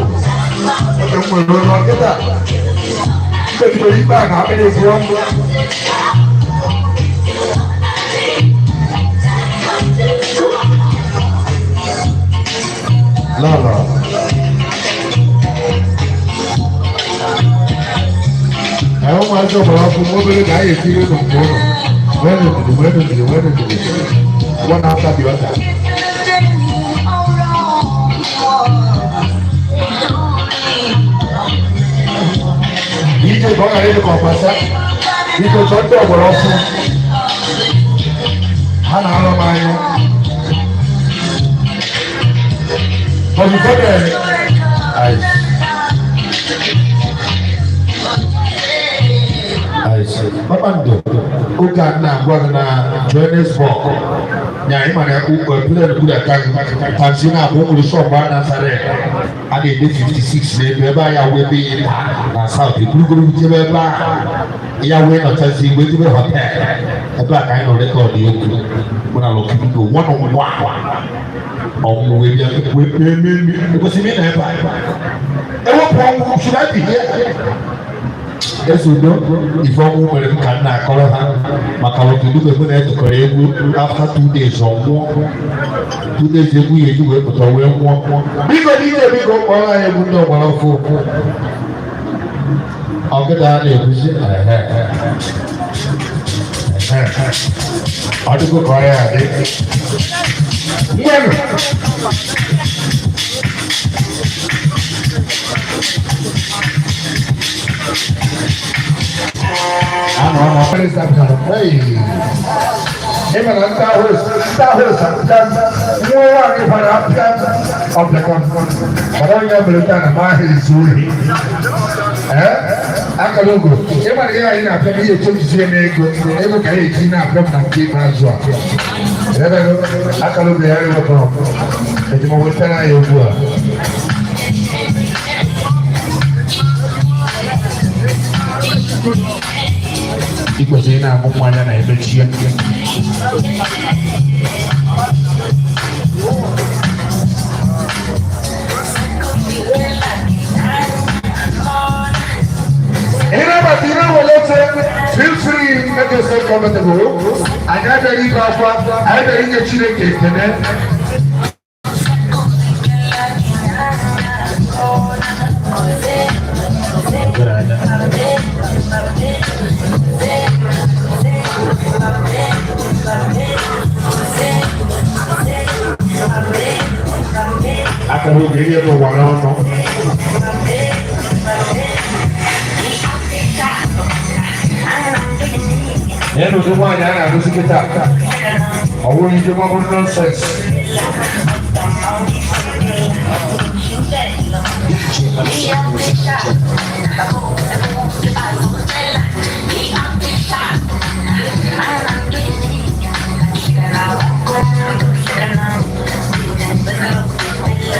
oge m nwere ụlọ nkịta. Mkpebidoro ikpe a na akpịrị ebu ọnụ. Lọlọ. Ee, ụmụazị ọgbara ọkụ nwa obere ga anyị etiri ụnụ nke ụnụ. Nwee ndidi, nwee ndidi, nwee ndidi. One after the other. Ije ka ọ ghara ịdị ka ọkpasa, biko chọọ ndị ọgbara ọfụ ha na-arọ m anya. But before then, I see. Kpakpando, oge a na-agwa gị na Johannesburg, nya ị mara plane budata gị taxi na-abụ o nwere shop a na-asara ya a na-ede 56 n'ebe ebe a ya wee ebe ihe na South eburugoro jebe ebe a ya wee nọchazi wee jebe hotel ebe a ka anyị nọ record egwu mụ na Lucky Dube one on one ọnwụ wee bịa wee kpee mmemme ekwesịrị m ịnọ ebe a ewepụ ọnwụ. Should I be here? Eze udo ife ọnwụ mere m ka m na-akọrọ ha maka Lucky Dube mụ na-etokọrọ egwu. After 2 days ọ nwụọ. 2 days egwu ya eji wee pụta wee nwụọ. Biko n'ime, biko kpọrọ anyị egwu ndị ọgbara ọfụ ọgịda a na-eguzi ehe ehe ọ dịgo ka ọ ya adị ngwanụ. Anọ ọnọ. Hey. Ịma na ndị ahụ apịa nwa nwaanyị gbara apịa ọbịakọ mana onye mere taa na mahị izu ohi. Ee, akara ogo ịma na ihe anyị na-apịa m ihe echejizie n'ego ego ka anyị eji na-apịa m na nke ikpeazụ a ebe akara ogo ya ewepụrụ ejima wetara ya egwu a. Ị kwesịrị ị na-aṅụ mmanya na emechie. Ịnabata ihe welete, feel free, make yourself comfortable. Anyị abịaghị ibe akwa, anyị bịara inye Chineke ekele. Akara oge ihe n'ụwa n'ọnụ. Ya na ụdị nwaanyị a na-arụzi kịta, ọ bụrụ ije mabụrụ nonsense.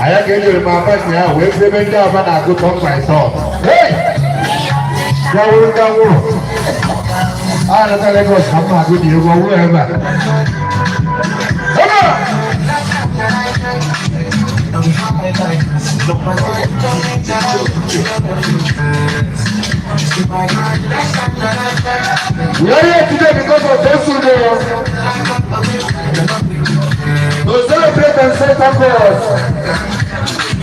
Anyị ga-ejere m Aba nyaa wee fụ ebe ndị Aba na-agụ turn by turn. Hey! Gawụrụ gawụrụ. A nata Lagos ka m na-agụ dị egwu ọwụrụ ebe a. Ebe a! We are here today because of Jesudo. To celebrate and say thank God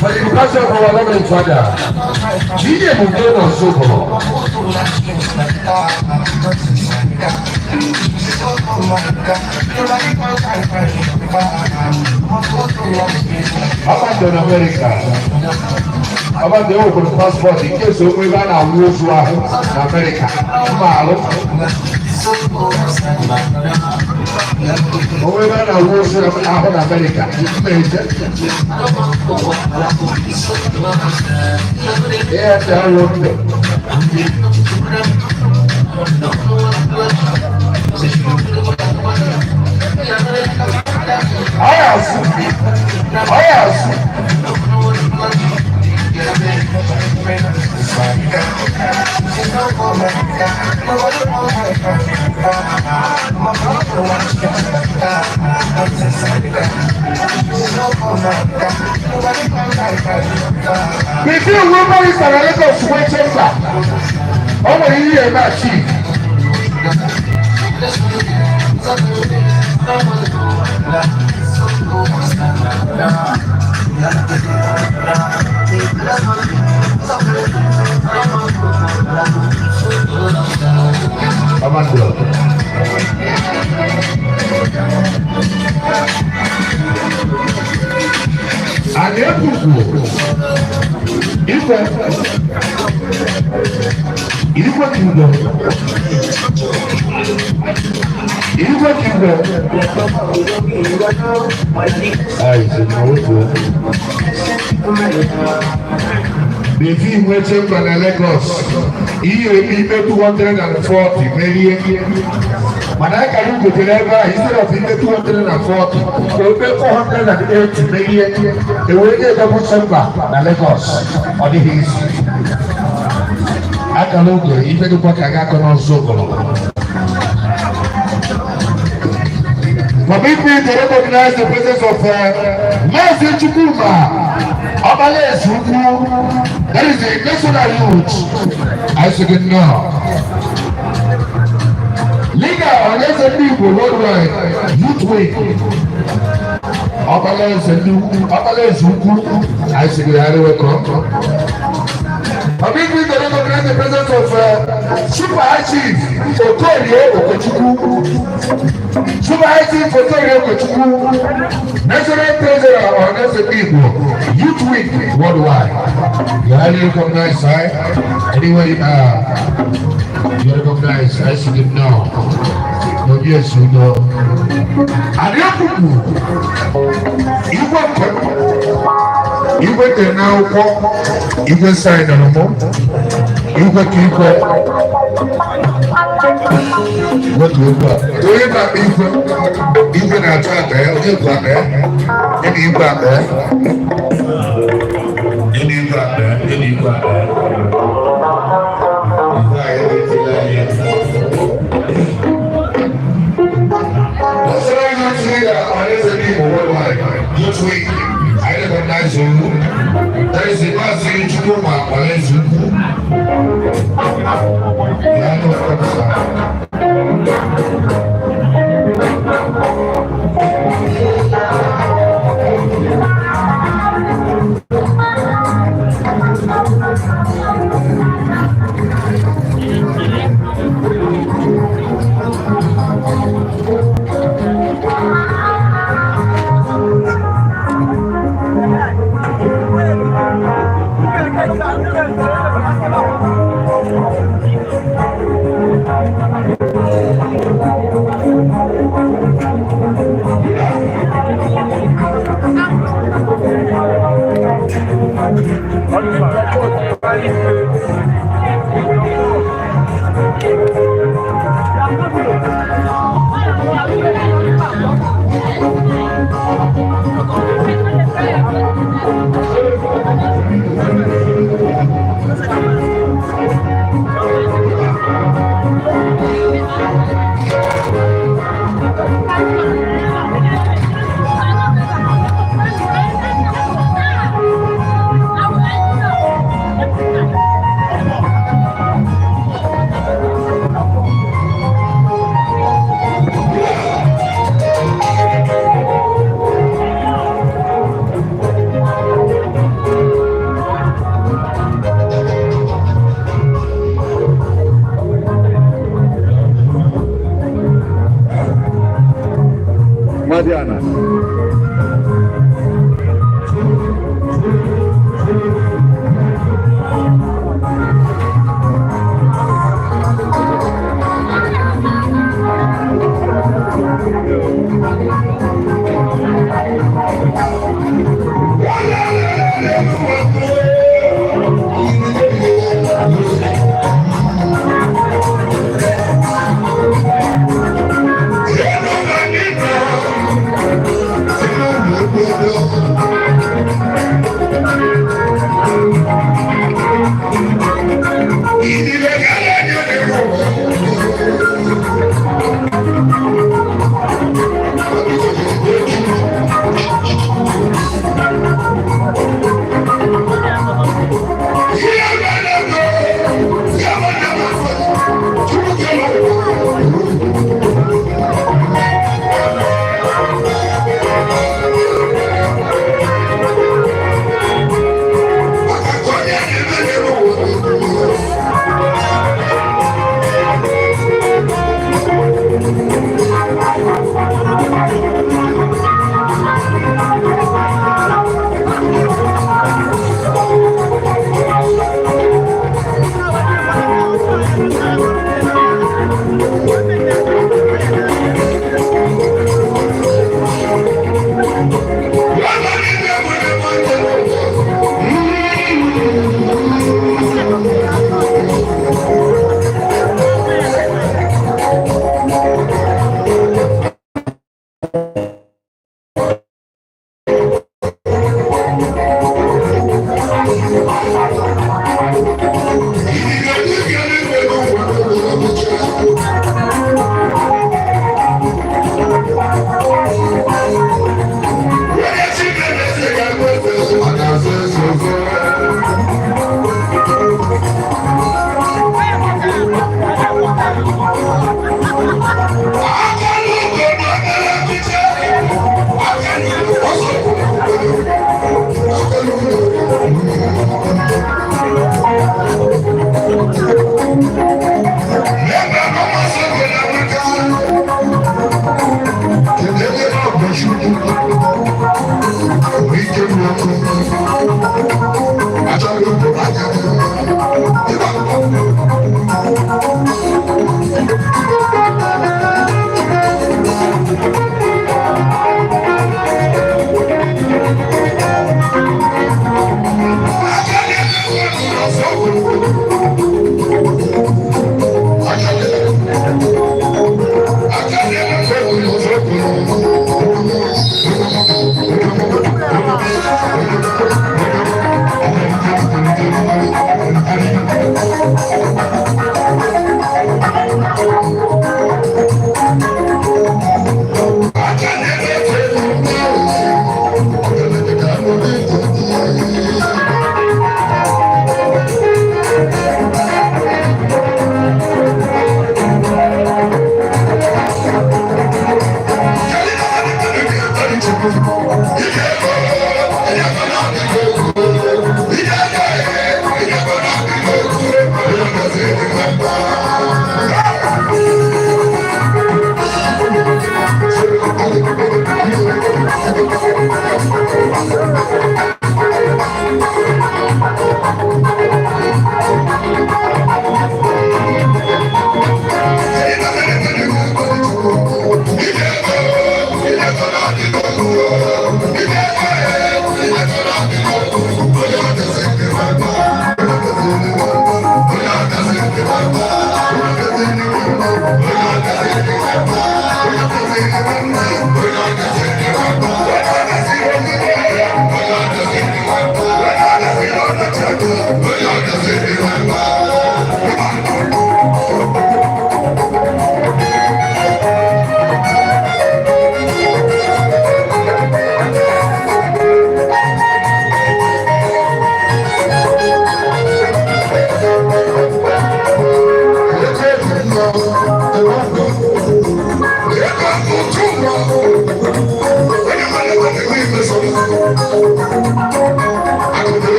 for the departure of our lovely father. Chine Mugeno Sobo. Abandon America. Abandon open passport in case onwe ebe a na-awụ ozu ahụ na America. Mma alụ. Onwe ebe a na-awụ ozu ahụ na America. Mma eje. Ihe ndị alụ ndụ. Ọya asụ. Ọya asụ. Before we go to Lagos wee chamber, o nwere ihe eme achieve. Amando. And ekwukwu igwe igwe ka igwe igwe ka igwe. Ayi, sị na otu Before inwe chamber na Lagos, ihe ime 240 merie. Mana anyị kara ugotere ebe a, instead of ime 240, ka o mee 480 merie, ewee nye double chamber na Lagos. Ọ dịghị isi. Akara oge ife dịkwa ka ga-akọ n'ọzọ obodo. Permit me to recognize the presence of Mazi Chukwuma Obale Ezukwu. That is the national youth. I say good now. Leader Ohanaeze Ndị Igbo worldwide youth wing. Obale Obale Ezukwu. I say good, highly welcome. Permit me to recognize the presence of Super High Chief Okorie Okechukwu. Super High Chief Okorie Okechukwu, National Treasurer Ohanaeze Ndị Igbo, Youth Week worldwide. You highly recognized, sir. Anywhere you are, you recognize. I see them now. No, yes, you know. Adékùkù, igwe nke igwe dị n'akwụkwọ, igwe saịnụrụ mụ, igwe ka igwe wetu okwu a. Onye na-akpa igwe, igwe na-achọ akpa ya, onye bụ akpa ya, nye na igwe akpa ya, nye na igwe akpa ya, nye na igwe akpa ya. Igwe anyị etila anyị. National Youth Leader Ohanaeze Ndị Igbo worldwide, Youth Week, I recognize you. That is the Mazi Chukwuma Obale Ezukwu. Yeah, I know, sir. Madiana. Ike bụ ọkụ. Achọghị m anya. Ịba.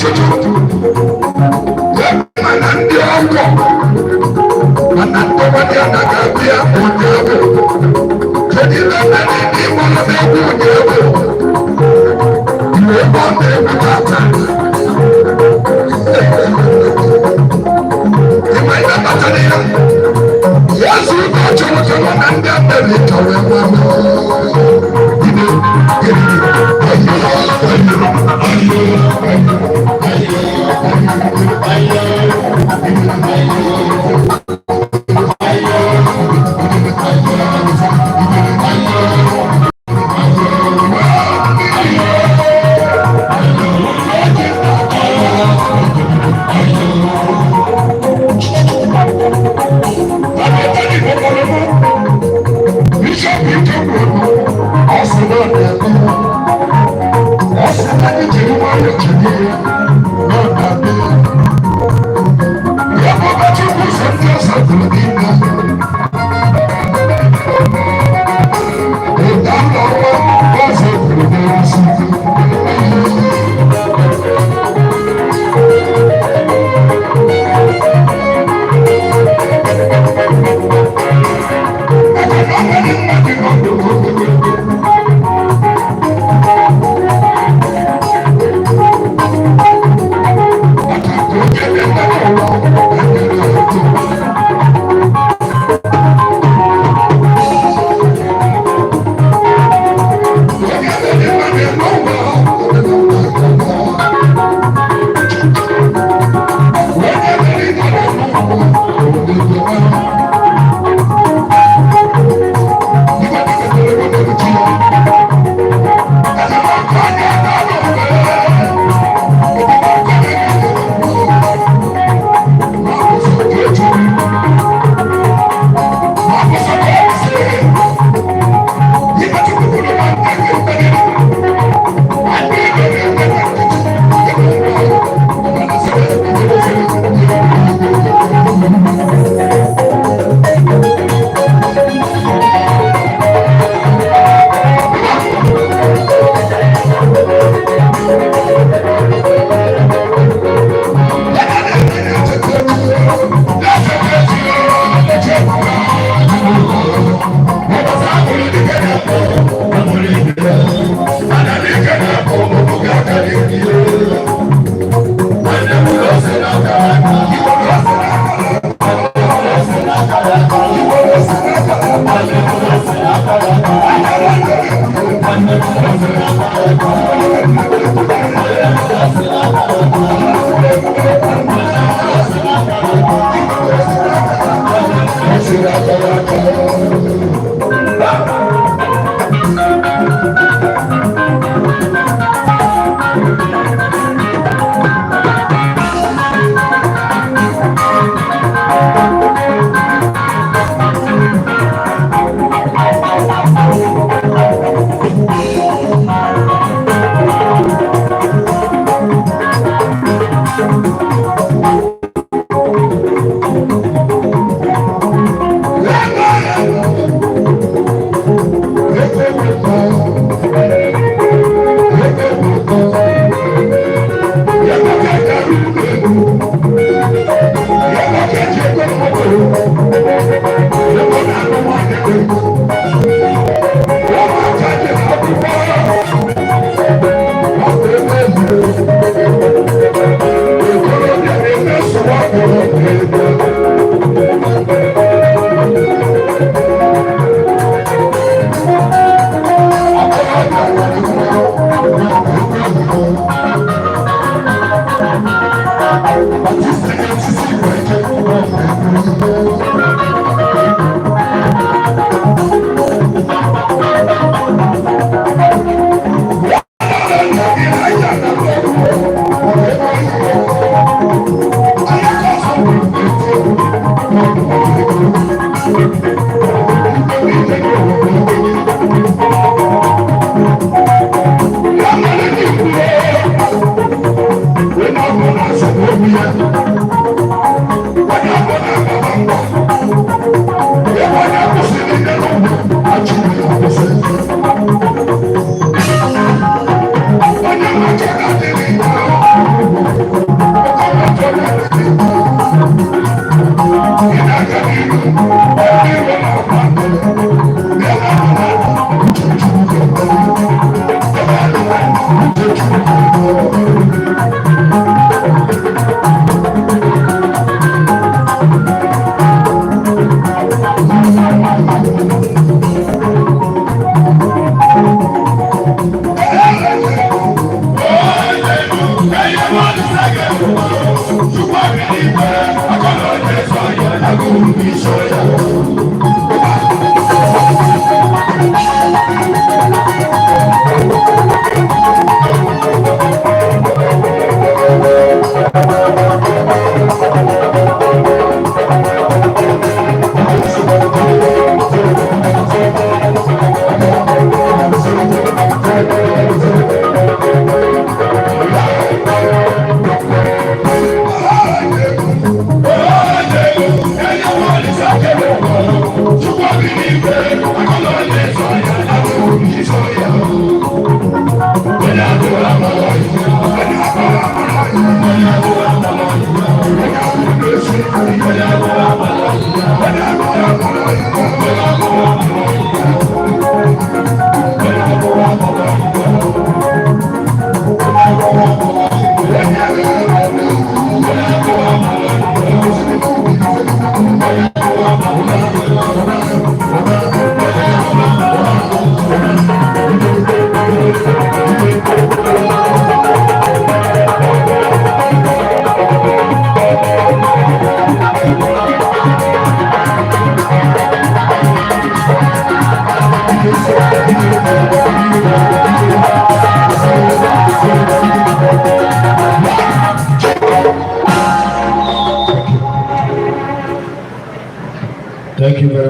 Ajụjụ mana ndị ọgọ, mana ndị ọgbadị ga-abịa ụnyaahụ. Kedu ihe mere ndị gbara n'egwu ụnyaahụ? Iwe ebe ọ na-egwu tata. Ịma ihe kpatara ya? Ya zuru ka ọ chọrọ chọrọ na ndị Amerịka wee nwee ide ayo ayo ayo ayo ayo ayo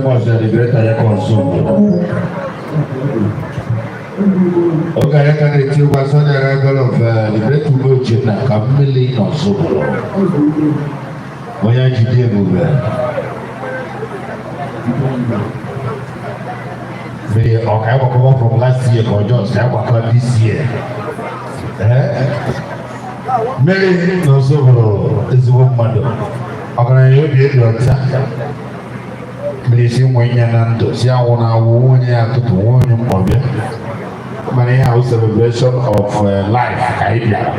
Nwa the great Ayaka Ozubulu. Oge anyị ka na-eti egwu asọ the arrival of the great Ugo Uchenna ka mmiri n'Ozubulu. Onye jide ebube. Mmiri ọ ka agbakọba from last year ka ọjọọ si agbakọ this year. Eh? Mmiri n'Ozubulu, ezigbo mmadụ. Ọgaranya obi dị ọcha. Mmiri si nwe ya na ndụ si anwụ na awụ onye ya tụtụ nwe onye mkpọbịa. Mana ihe ahụ celebration of life ka anyị bịara.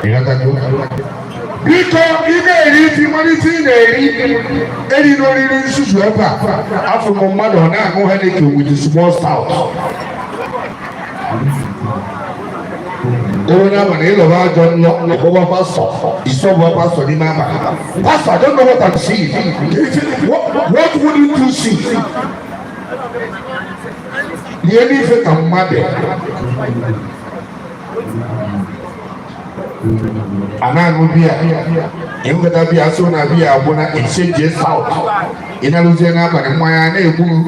Ịghọtago? Biko, ị na-eri ji, malite ị na-eri eri n'oriri nzuzu ebe a. Afọ m mmadụ ọ na-aṅụ Heineken with small stout. Ewe n'abalị ịlọba ajọ nlọ, ịkpọba pastọ, ịsọbụa pastọ n'ime abalị. "Pastor, I don't know what I'm seeing." What wouldn't you see? Ihe n'ife ka mmadụ a na-aṅụ biya, ịṅụkọta biya so na biya agwụ na exchange stout. Ị na-arụzie n'abalị, mmanya na-egbu m.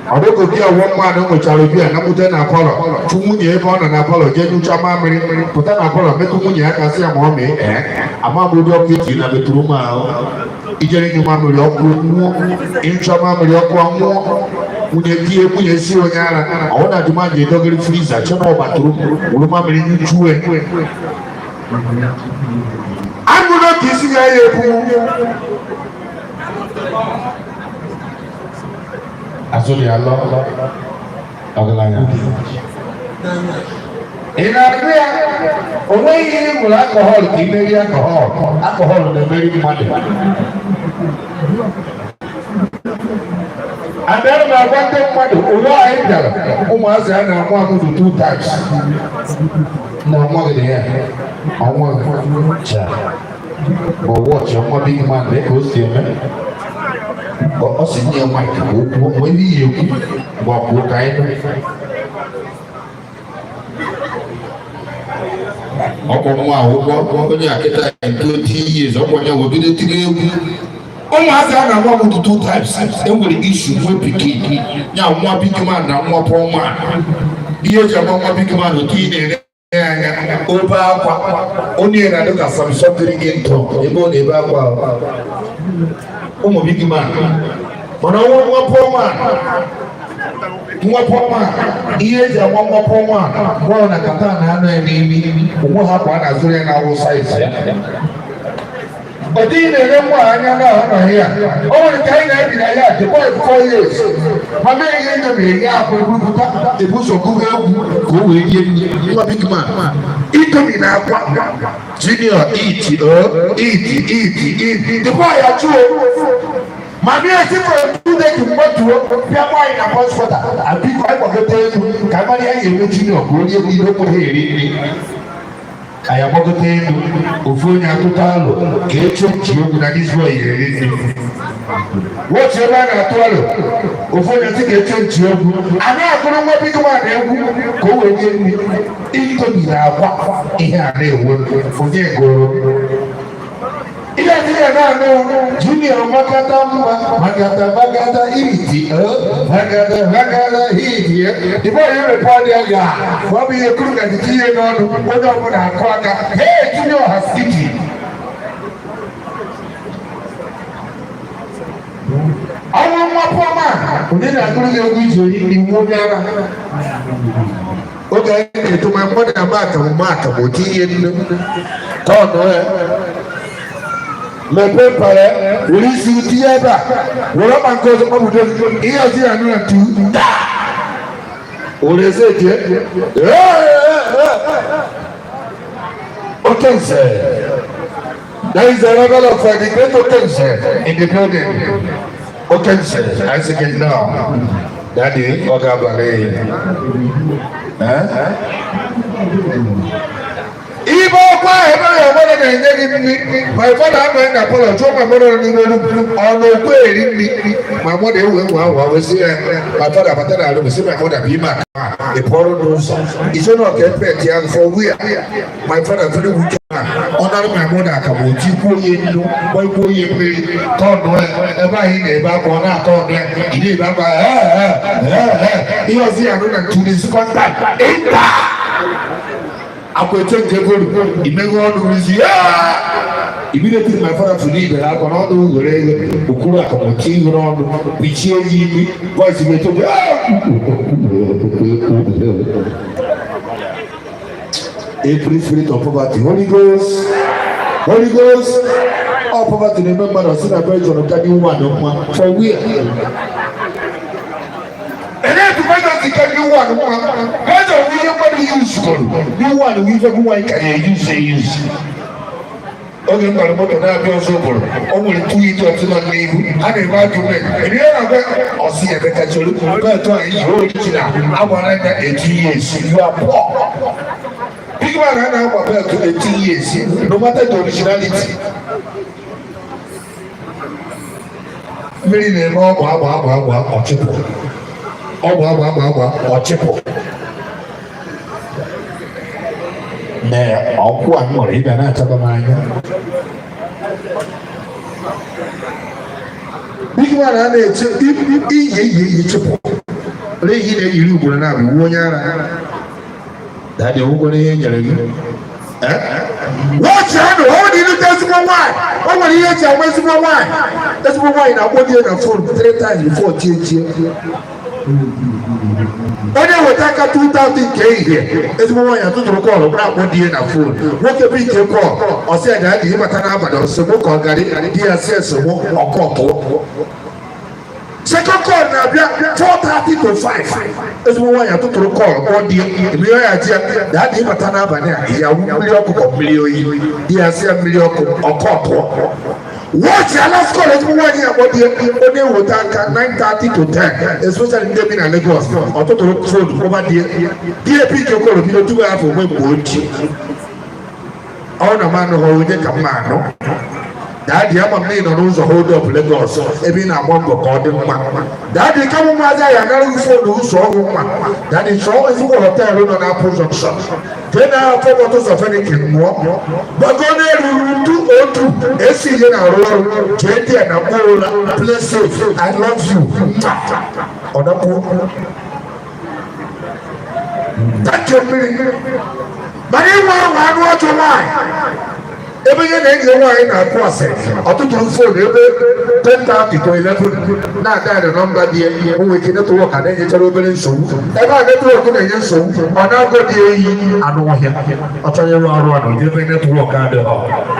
Ọ dịka obi ọwụwa mmadụ ṅụchara biya na mkpute na parlour, chụ nwunye ebe ọ nọ na parlour, jee nyụcha mamịrị, pụta na parlour, metụ nwunye ya kasị ya ma ọ mee ee ama m ụdị ọkụ eti na metụrụ m ahụ ijere nyụ mamịrị, ọkụ nwụọ, ịnyụcha mamịrị, ọkụ anwụọ. Nwunye tie, nwunye si onye ara ọwụ na dịma ji edogere freezer chọ na ọgbatụrụ wụrụ mamịrị nyụchue aṅụrụ ka isi ya ya ebu Azụ dị alọ ọgaranya. Ị na-agụ ya, o nweghị ihe ị nwere alcohol ka imeri alcohol. Alcohol na-emeri mmadụ. Abịara m agwa ndị mmadụ ụlọ anyị bịara, ụmụazị a na-amụ amụ dị two types. Na ọnwa gị dị ya ọnwa gị Cha. Ma wọchị nwa big man dị ka o si eme. Ọ sị nye mic ka o kwuo mgbe ihe ya ekwu gbakwuo ka anyị nụ. Ọkwa nwa akwụkwọ onye akịta in 20 years, ọkwa onye wee bido tiri egwu. Ụmụazị a na-amụ amụ dị two types. Enwere issue nwe pikin ya, nwa big man na nwa poor man. Ihe eji ama nwa big man, otu ị na-ere ya anya obe akwa, onye na-adị ka Samson dịrị gị ntọ ebe ọ na-ebe akwa ụmụ big man. Mana ọnwa nwa poor man, nwa poor man, ihe eji ama nwa poor man, mgbe ọ na kata na anụ ya n'imi onwe ha kwa a na-azụrụ ya na-awụ size ya. Ọ dịghị na-ele nwa anya na ọnọghị ya. O nwere ka anyị na-ebi na ya the boy 4 years, ma mee ihe nyemere ya akwa ebupụta ebuso gụrụ egwu ka o wee rie nri. Nwa big man, Indomie na akwa. "Junior, eat, oh, eat, eat, eat." The boy achụo ma mee esi for 2 days mgbatuo bịa nwaanyị na boys quarter abiko anyị gbagote elu ka amara ya ga-eme Junior ka o rie ihe okwu ha eri nri. Anyị agbagote elu, ofu onye atụta alụ ka eche ji egwu na this boy eri nri. Wọchị ebe a na-atụ alụ, ofu onye sị ka eche nchi egwu a na-agụrụ nwa big man egwu ka o wee nye nri, Indomie na akwa. Ihe a na-ewu onye gụrụ ihe adịghị ya na-anụ Junior makata mma makata makata iti makata makata iti. The boy emepe ọnụ ya ga ma ọ bụ ihe kuru ka titi ihe n'ọnụ, onye ọbụla akụ aka, "Hey, Junior has eaten." Ọnwa nwa poor man, onye na-agụrụ gị egwu iji eri nri? Nwa onye ara. Oge anyị na-eto, ma mmadụ ama akamụ ma akamụ otu ihe nnu tọọnụ ya mepee mpara, were isi tinye ebe a, were ọkpa nke ọzọ kpọpụta ihe ọzọ ya nụ na ntu taa, were eze jee Okenze. There is a level of the great Okenze in the building. Okenze, Isaac now. Daddy, Oga Bale. Eh? Ibe Ịlụkwa ahụ ebe ya ọgbọdọ na-enye gị nri. My father anọghị na parlour, jụọ my mother nọ n'ime room, ọ na okwe eri nri. My mother ewe nwe ahụ wee sị ya, my father bata na room, sị my mother bụ ime aka ị pụọrọ n'ụzọ. Iso na ọka epet ya for where? My father, very wicked man. Ọ nara my mother akamụ, otikwuo ya nnu, gbakwuo ya mmiri, ka ọ nụọ ya ebe ahụ ị na-ebe akwa, ọ na-atọ ọnụ ya, ị na-ebe akwa ihe ọzọ ya nụ na to the second time ịta akwa eche nke bolu imeghe ọnụ rụzi ya. Immediately my father fụrụ ibere akwa n'ọnụ were ego okuru akamụ tie ihu n'ọnụ, kpichie ya imi, voice ga-eche. Every spirit of poverty, Holy Ghost, Holy Ghost. All poverty na-eme mmadụ si na version ka new one mma. For where? Elee version si ka new one mma? Version bụ ihe mmadụ use goro. New one bụ ife nwaanyị ka na-eyuzu eyuzu. Oge m gbara moto na-abịa ọzọ ụbụrụ, o nwere two idiots nọ n'ihu, ha na-eme argument. Ihe na-agwa ọsị Emeka chere belt a iyi original agbara ya 18 years, you are poor. Big man, a na-agba belt 18 years, no matter the originality. Mmiri na-eme ọgba agba agba agba ọchịpụ, ọgba agba agba agba ọchịpụ. Na ọkwụ a m nwere ịbịa na-achaba m anya. Big man, a na-eche iyi iyi iyi chụpụ. Olee ihe ị na-eyiri ugboro na-abụ iwu onye ara? Daddy, onwegoro ihe e nyere gị. Wọchị anụ, ọ dị ịlụta ezigbo nwaanyị. O nwere ihe eji agba ezigbo nwaanyị. Ezigbo nwaanyị na-akpọ di ya na phone three times before tie tie. Onye weta aka 2000 nke ehihie, ezigbo nwaanyị atụtụrụ call na-akpọ di ya na phone. Nwoke bụ ike call, ọ sị ya daddy, ịbata n'abalị ọsọ ka ọ garị di ya si esogbu ọkọ pụọ. Second call na-abịa 4:30 to 5. Ezigbo nwaanyị atụtụrụ call kpọọ di ya, emeghe ya ji ya, daddy, ịbata n'abalị a, ya wụ mmiri ọkụ ka mmiri oyi? Di ya si ya mmiri ọkụ, ọkọ pụọ. Watch ya last call ezigbo nwaanyị akpọ di ya, ọ na-eweta aka 9:30 to 10, especially ndị bi na Lagos. Ọtụtụrụ phone kpọba di ya, di ya pick call, bido tupu afọ onwe mgbe ochie. Ọ na m anụghị onye ka m anụ. Daddy, ama m na ị nọ n'ụzọ hold up Lagos ebe ị na-agba mbọ ka ọ dị mma. Daddy, kama ụmụazị anyị anara gị phone ụzọ ọgwụ mma. Daddy, chọọ ezigbo hotel nọ na Apple Junction, jee na afọ bottles of Heineken mụọ, gbago n'elu room 202, esi ihe na-arụ ọrụ, jee dị ya na mkpụrụ ụra. Play safe, I love you. Ọ dapụ takie mmiri. Mana ịnwe ahụ anụ ọjọọ nwaanyị, ebe ihe na enyi nwaanyị na-akụ asịrị, ọtụtụ phone ebe 10:30 to 11 na-ada nọmba dị ya. O nwere ike network a na-enyechara obere nsogbu ebe a, network na-enye nsogbu. Ọ na-agụ dị eyi anụ ọhịa, ọ chọrọ ịrụ ọrụ a na onye ebe network adịghị,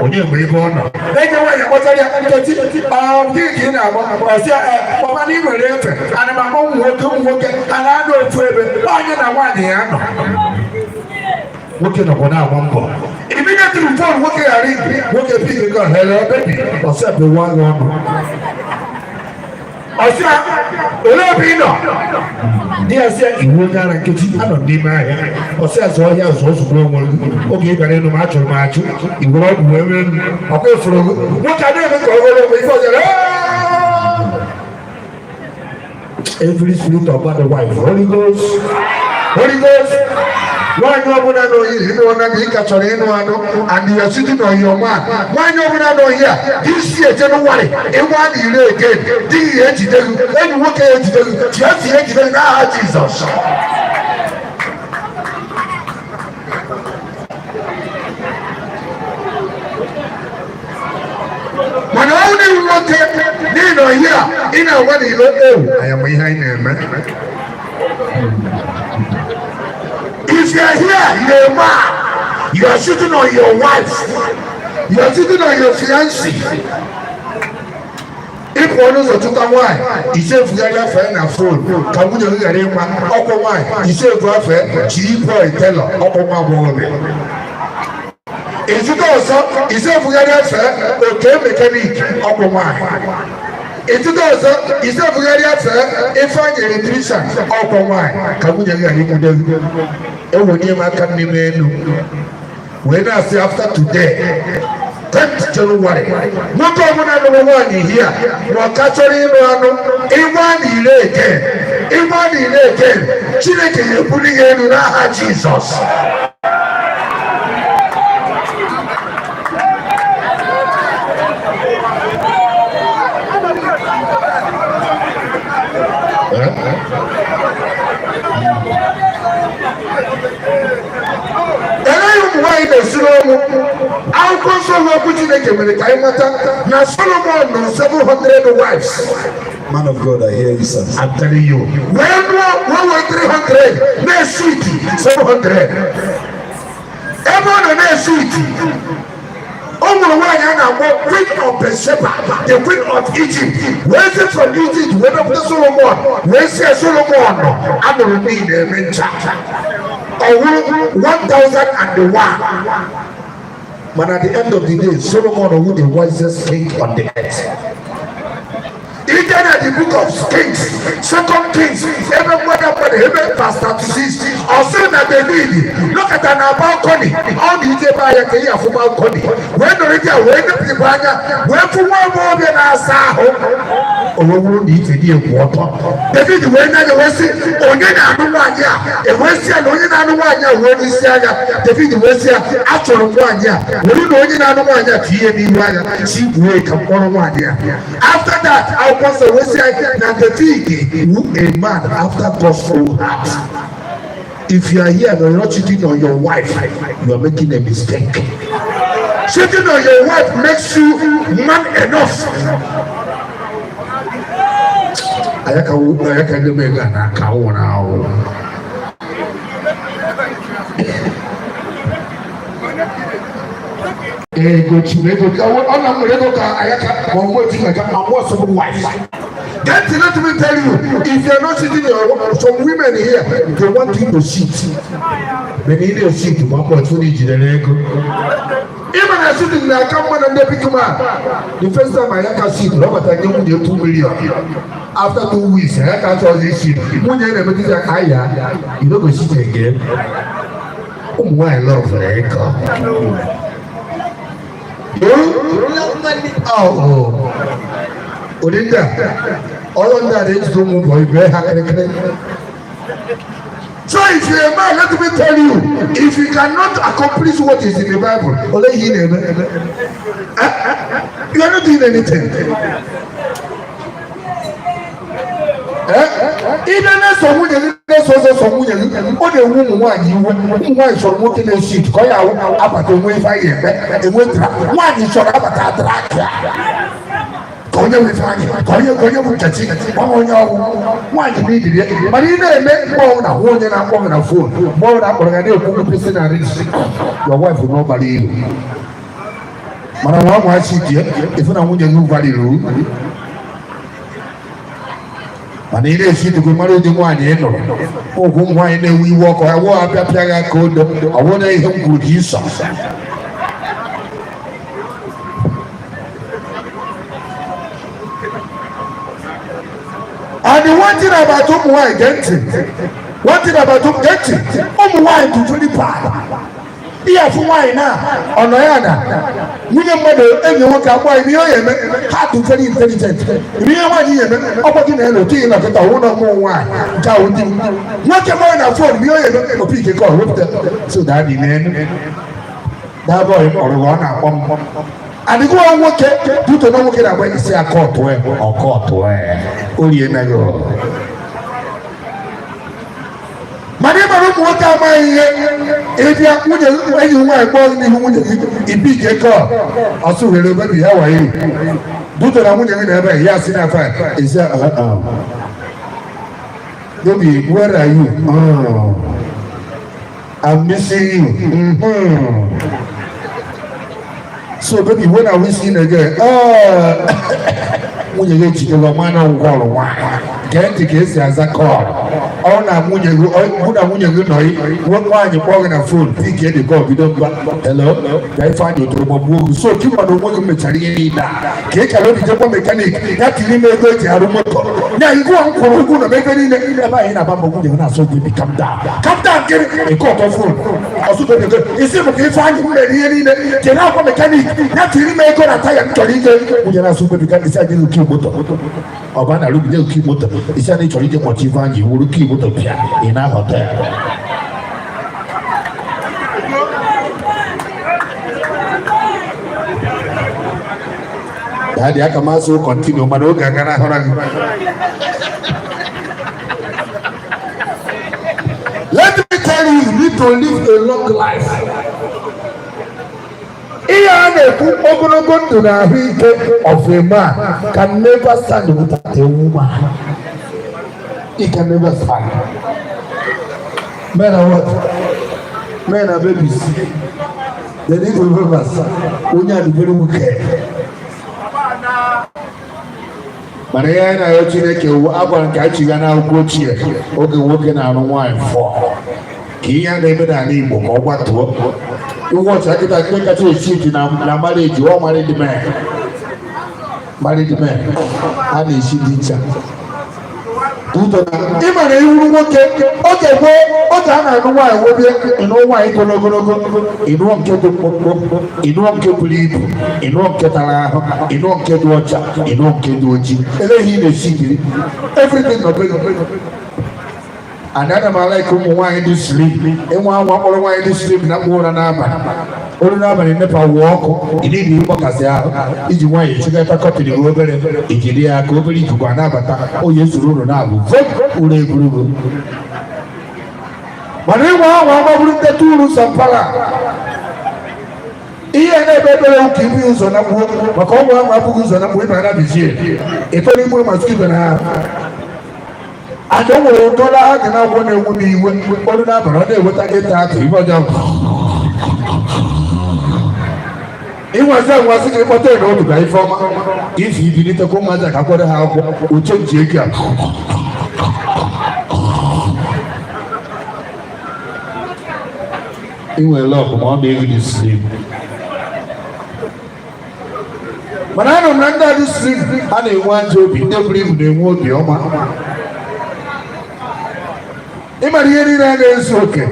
onye mgbe ebe ọ nọ. Enyi nwaanyị akpọtara ya, "Nkechi, ọ gị ka ị na-agba?" Ọsị kpọba na ị nwere efe. Ana m akpọ ụmụ nwoke, ụmụ nwoke a na-anọ ofu ebe, onye na nwaanyị ya nọ, nwoke nọkwa na-agba mbọ. Immediately phone nwoke ghara igi, nwoke pick call, "Hello baby." Ọsị abịa gị ọnụ, ọsị olee ebe ị nọ? Di ya sị iwu onye ara, "Nkechi, anọ m n'ime ahịa." Ọsị azụ ọhịa azụ ozugbo onwe gị oge ị bịara elu m achụrụ m achụ, iwere ọgwụ wee wee m ọkwa efuru gị. Nwoke a na-eme ka ọ gọrọ onwe ife ọzọ. Every spirit of bad wife, Holy Ghost, Holy Ghost. Nwaanyị ọbụla nọ here, ịnụ ọna gị ka chọrọ ịnụ anụ and you are sitting on your man. Nwaanyị ọbụla nọ here, this year January, ịgwa na ire again, di gị ejide gị, enyi nwoke ya ejide gị, fiancé ya ejide gị n'aha Jizọs. Mana ọ dị nwoke n'ihi na ọhịa ị na-agwa na ilo ewu anyị ma ihe anyị na-eme. If you are here, you are a man, you are sitting on your wife, you are sitting on your fiancé. Ịpụ ọnụ ụzọ chụta nwaanyị, ise efugharị afọ ya na phone ka nwunye gị ghara ịma ọkwọ nwaanyị, ise efu afọ ya jiri boy tailor ọkwọ nwa agbọghọbịa. Ịzụta ọzọ, ise efugharị afọ ya oke mechanic ọkwọ nwaanyị. Ịtụta ọzọ, ise efugharị afọ ya Ifeanyị electrician ọkwọ nwaanyị ka nwunye gị ghara ịnwude gị. Ewenye m aka n'ime elu. Wee na-asị, after today, 10th January, nwoke ọbụla nụrụ nwaanyị hia ma ọ ka chọrọ ịnụ anụ, ịgba na ire again, ịgba na ire again, Chineke ga-ebuli ya elu n'aha Jizọs. Eleghị ụmụ nwaanyị na-esiri ọnwụ. Akwụkwọ nsọ na okwu Chineke mere ka anyị mata na Solomon nụrụ 700 wives. Man of God, I hear you, sir. I'm telling you. Wee nụọ wee wee 300 na-esi iti 700. Ebe ọ nọ na-esi iti, o nwere nwaanyị a na-akpọ Queen of Bathsheba, the Queen of Egypt, wee si from Egypt wee bịakwute Solomon, wee si ya, Solomon nọ anụrụ niile eme ncha ọwụrụ 1001. Mana at the end of the day, Solomon wụ the wisest king on the earth. Ije na the Book of Kings, Second Kings, ebe mmadụ ebe verse 36, ọ sị na David nọkọta na balcony. Ọ na ije ebe anya ka ihe afụ balcony, wee nọrọ dị a, wee nepụtịpụ anya, wee fụ nwa agbọghọbịa na-asa ahụ. O wee wụrụ na ife dị egwu ọtọ. David wee n'anya wee sị, "Onye na-anụ nwaanyị a?" E wee sị ya na onye na-anụ nwaanyị a wee n'isi anya. David wee sị ya, "Achọrọ m nwaanyị a." Were na onye na-anụ nwaanyị a ka ihe n'ihu anya si gwuo ka mkpọrọ nwaanyị a. After that, akwụkwọ nsọ wee sị anyị na David wu a man after God's own heart. If you are here and you are not cheating on your wife, you are making a mistake. Cheating on your wife makes you man enough. Ayaka ayaka ndị m ego a na-aka nwụrụ anwụ. Ego chi ego ọ na nwere ego ka ayaka ma ọ nwee chi maka ma ọ sọ wife. Get let me tell you, if you are not cheating your, some women here, they want you to cheat. But you need to cheat, one point two jidere ego. Ịma na cheating na-aka mma na ndị big man. The first time ayaka cheat, Robert nye nwunye 2 million. After 2 weeks, ayaka achọghịzi cheat. Nwunye na-emetụta ya ka aya, you no go cheat again. Ụmụ nwaanyị love ego. Oh. Ụdị ndị a, ọrụ ndị a na-ejide ụmụ mbọ ibe ha kịrịkịrị. So if you're a man, let me tell you, if you cannot accomplish what is in the Bible, ole ihe ị na-eme? You are not doing anything. Ị na-eso nwunye gị, na-eso ụzọ so nwunye gị, ọ na-ewu ụmụ nwaanyị iwe. Ụmụ nwaanyị chọrọ nwoke na-esi iti ka ọ ya awụ abata onwe ife anyị eme enwe dra. Nwaanyị chọrọ abata adịra aka ka onye bụ Ifeanyị, ka onye bụ Nkechi, gbanwe onye ọgwụ nwaanyị bụ idiri ya. Mana ị na-eme mgbe ọbụla hụ onye na-akpọ gị na phone, mgbe ọbụla akpọrọ gị na-ekwu okwu pịsị na rich, your wife will not value you. Mana nwa ụmụachi dị efu na nwunye gị value. Mana ị na-esi ituku mara ụdị nwaanyị ị nụrụ. Ụgwụ ụmụ nwaanyị na-ewe iwe ọkụ, awụ apịa pịa gị aka odo. Ọ bụrụ na ihe m kwuru ka ịsọ. And the one thing about ụmụ nwaanyị, gee ntị, one thing about ụmụ, gee ntị, ụmụ nwaanyị dị very bad. Ihe afụ nwaanyị na ọnọ ya na nwunye mmadụ, enyi nwoke akpọ anyị, ihe ọ ya eme, ha dị very intelligent. Ihe nwaanyị ya eme, ọkwa gị na-elo otu ihe nọkịta ọwụ na ụmụ nwaanyị nke ahụ di m nwoke gbọrọ na phone, ihe ọ ya eme, opi ike ka ọ wepụta so that dị n'elu that boy kpọrọ ọ na-akpọ m adịghị nwoke duto na nwoke na-agba isi aka ọtụ ọkọ ọtụ o rie na ya. Mana ịmara ụmụ nwoke amaghị ihe. Ịbịa nwunye enyi nwaanyị kpọọ gị n'ihu nwunye gị, ibi ike kọ ọsụ were baby, how are you? Duto na nwunye gị na ebe ya si na fine, isi, "Baby, where are you? Oh, I'm missing you. So baby, when are we seeing again?" Oh, nwunye gị ejidela ọma na ngwa ọrụ nwaanyị. Gee ntị ka esi aza call. Ọ na nwunye gị, mụ na nwunye gị nọ, nwaanyị kpọọ gị na phone, pick the call, bido mba, "Hello, bịa." Ifeanyị otoro gbagbuo gị. So kịma na onwe gị mechara ihe niile a ka ị kara obi jekwa mechanic ya tiri m ego eji arụ moto ya. Igwe m kwụrụ ụgwọ na ebe niile ebe anyị na-aba mbọ. Nwunye gị na-asọ gị, "Calm down, calm down." Gịnị? Eke ọtọ phone ọsụtọ ego isi m ka Ifeanyị m mere ihe niile jere akwa mechanic ya tiri m ego na taya m chọrọ ije. Nwunye na-asụ, "Baby, ka isi anyị oke moto ọ ba na arụgide oke moto." Isi anyị chọrọ ije kpọchi Ifeanyị wuru oke moto pịa ị na hotel. Daddy, aka m asị continue, mana oge agara ahụra gị. Let me tell you, you need to live a long life. Ihe a na-ekwu, ogologo ndụ na ahụike of a man can never stand without a woman. It can never stand. Men are what? Men are babies. They need remembrance. Onye a dị very wicked. Mana ihe anyị na-arịọ Chineke wu agwara nke anyị chiga n'akwụkwọ ochie, oge nwoke na-arụ nwaanyị fọ, ka ihe a na-eme n'ala Igbo ka ọ gbatuo. Iwu ọcha kịta, ndị kacha esi iti na marriage, ọ married men. Married men a na-esi dị ncha ị mara iwuru nwoke. Oge gboo, oge a na-anụ nwaanyị nwobie, ịnụ nwaanyị toro ogologo, ịnụọ nke dị mkpụmkpụ, ịnụọ nke buru ibu, ịnụọ nke tara ahụ, ịnụọ nke dị ọcha, ịnụọ nke dị ojii, eleghị ị na-esi jiri everything nọ be gị. And ana m a-like ụmụ nwaanyị dị slim. Ịnwa anwa kpọrọ nwaanyị dị slim na mkpụ ụra n'abalị, olu n'abalị NEPA wụọ ọkụ, ị niile ịgbakasị ahụ iji nwaanyị echekọta curtain gị obere, ijiri ya ka obere ikuku a na-abata, onye soro ụlọ na-abụ vo ụlọ eburugo. Mana ịnwa anwa magburu nteta uru sampara ihe na-ebe ebere ụka ibu ụzọ na mgbuo, maka ọgwụ ahụ abụghị ụzọ na mgbu ịba na bizie ịtọrọ igbu mosquito na ha. And o nwere ụdọla ha dị n'akwụkwọ na-enwe m iwe. Olu n'abalị, ọ na-eweta gị ata atụ ife ọjọọ. Ịnwazi anwazi gị kpọta ya n'obi ka ife ọma ife ibilitekwa ụmụazị ka kwado ha akwụkwọ uche nji ego a. Ị nwere luck ma ọ na-egwu dị slim, mana anụ m na ndị adị slim a na-enwe ajọ obi, ndị buru ibu na-enwe obi ọma. Ịmara ihe niile a na-ezu oke,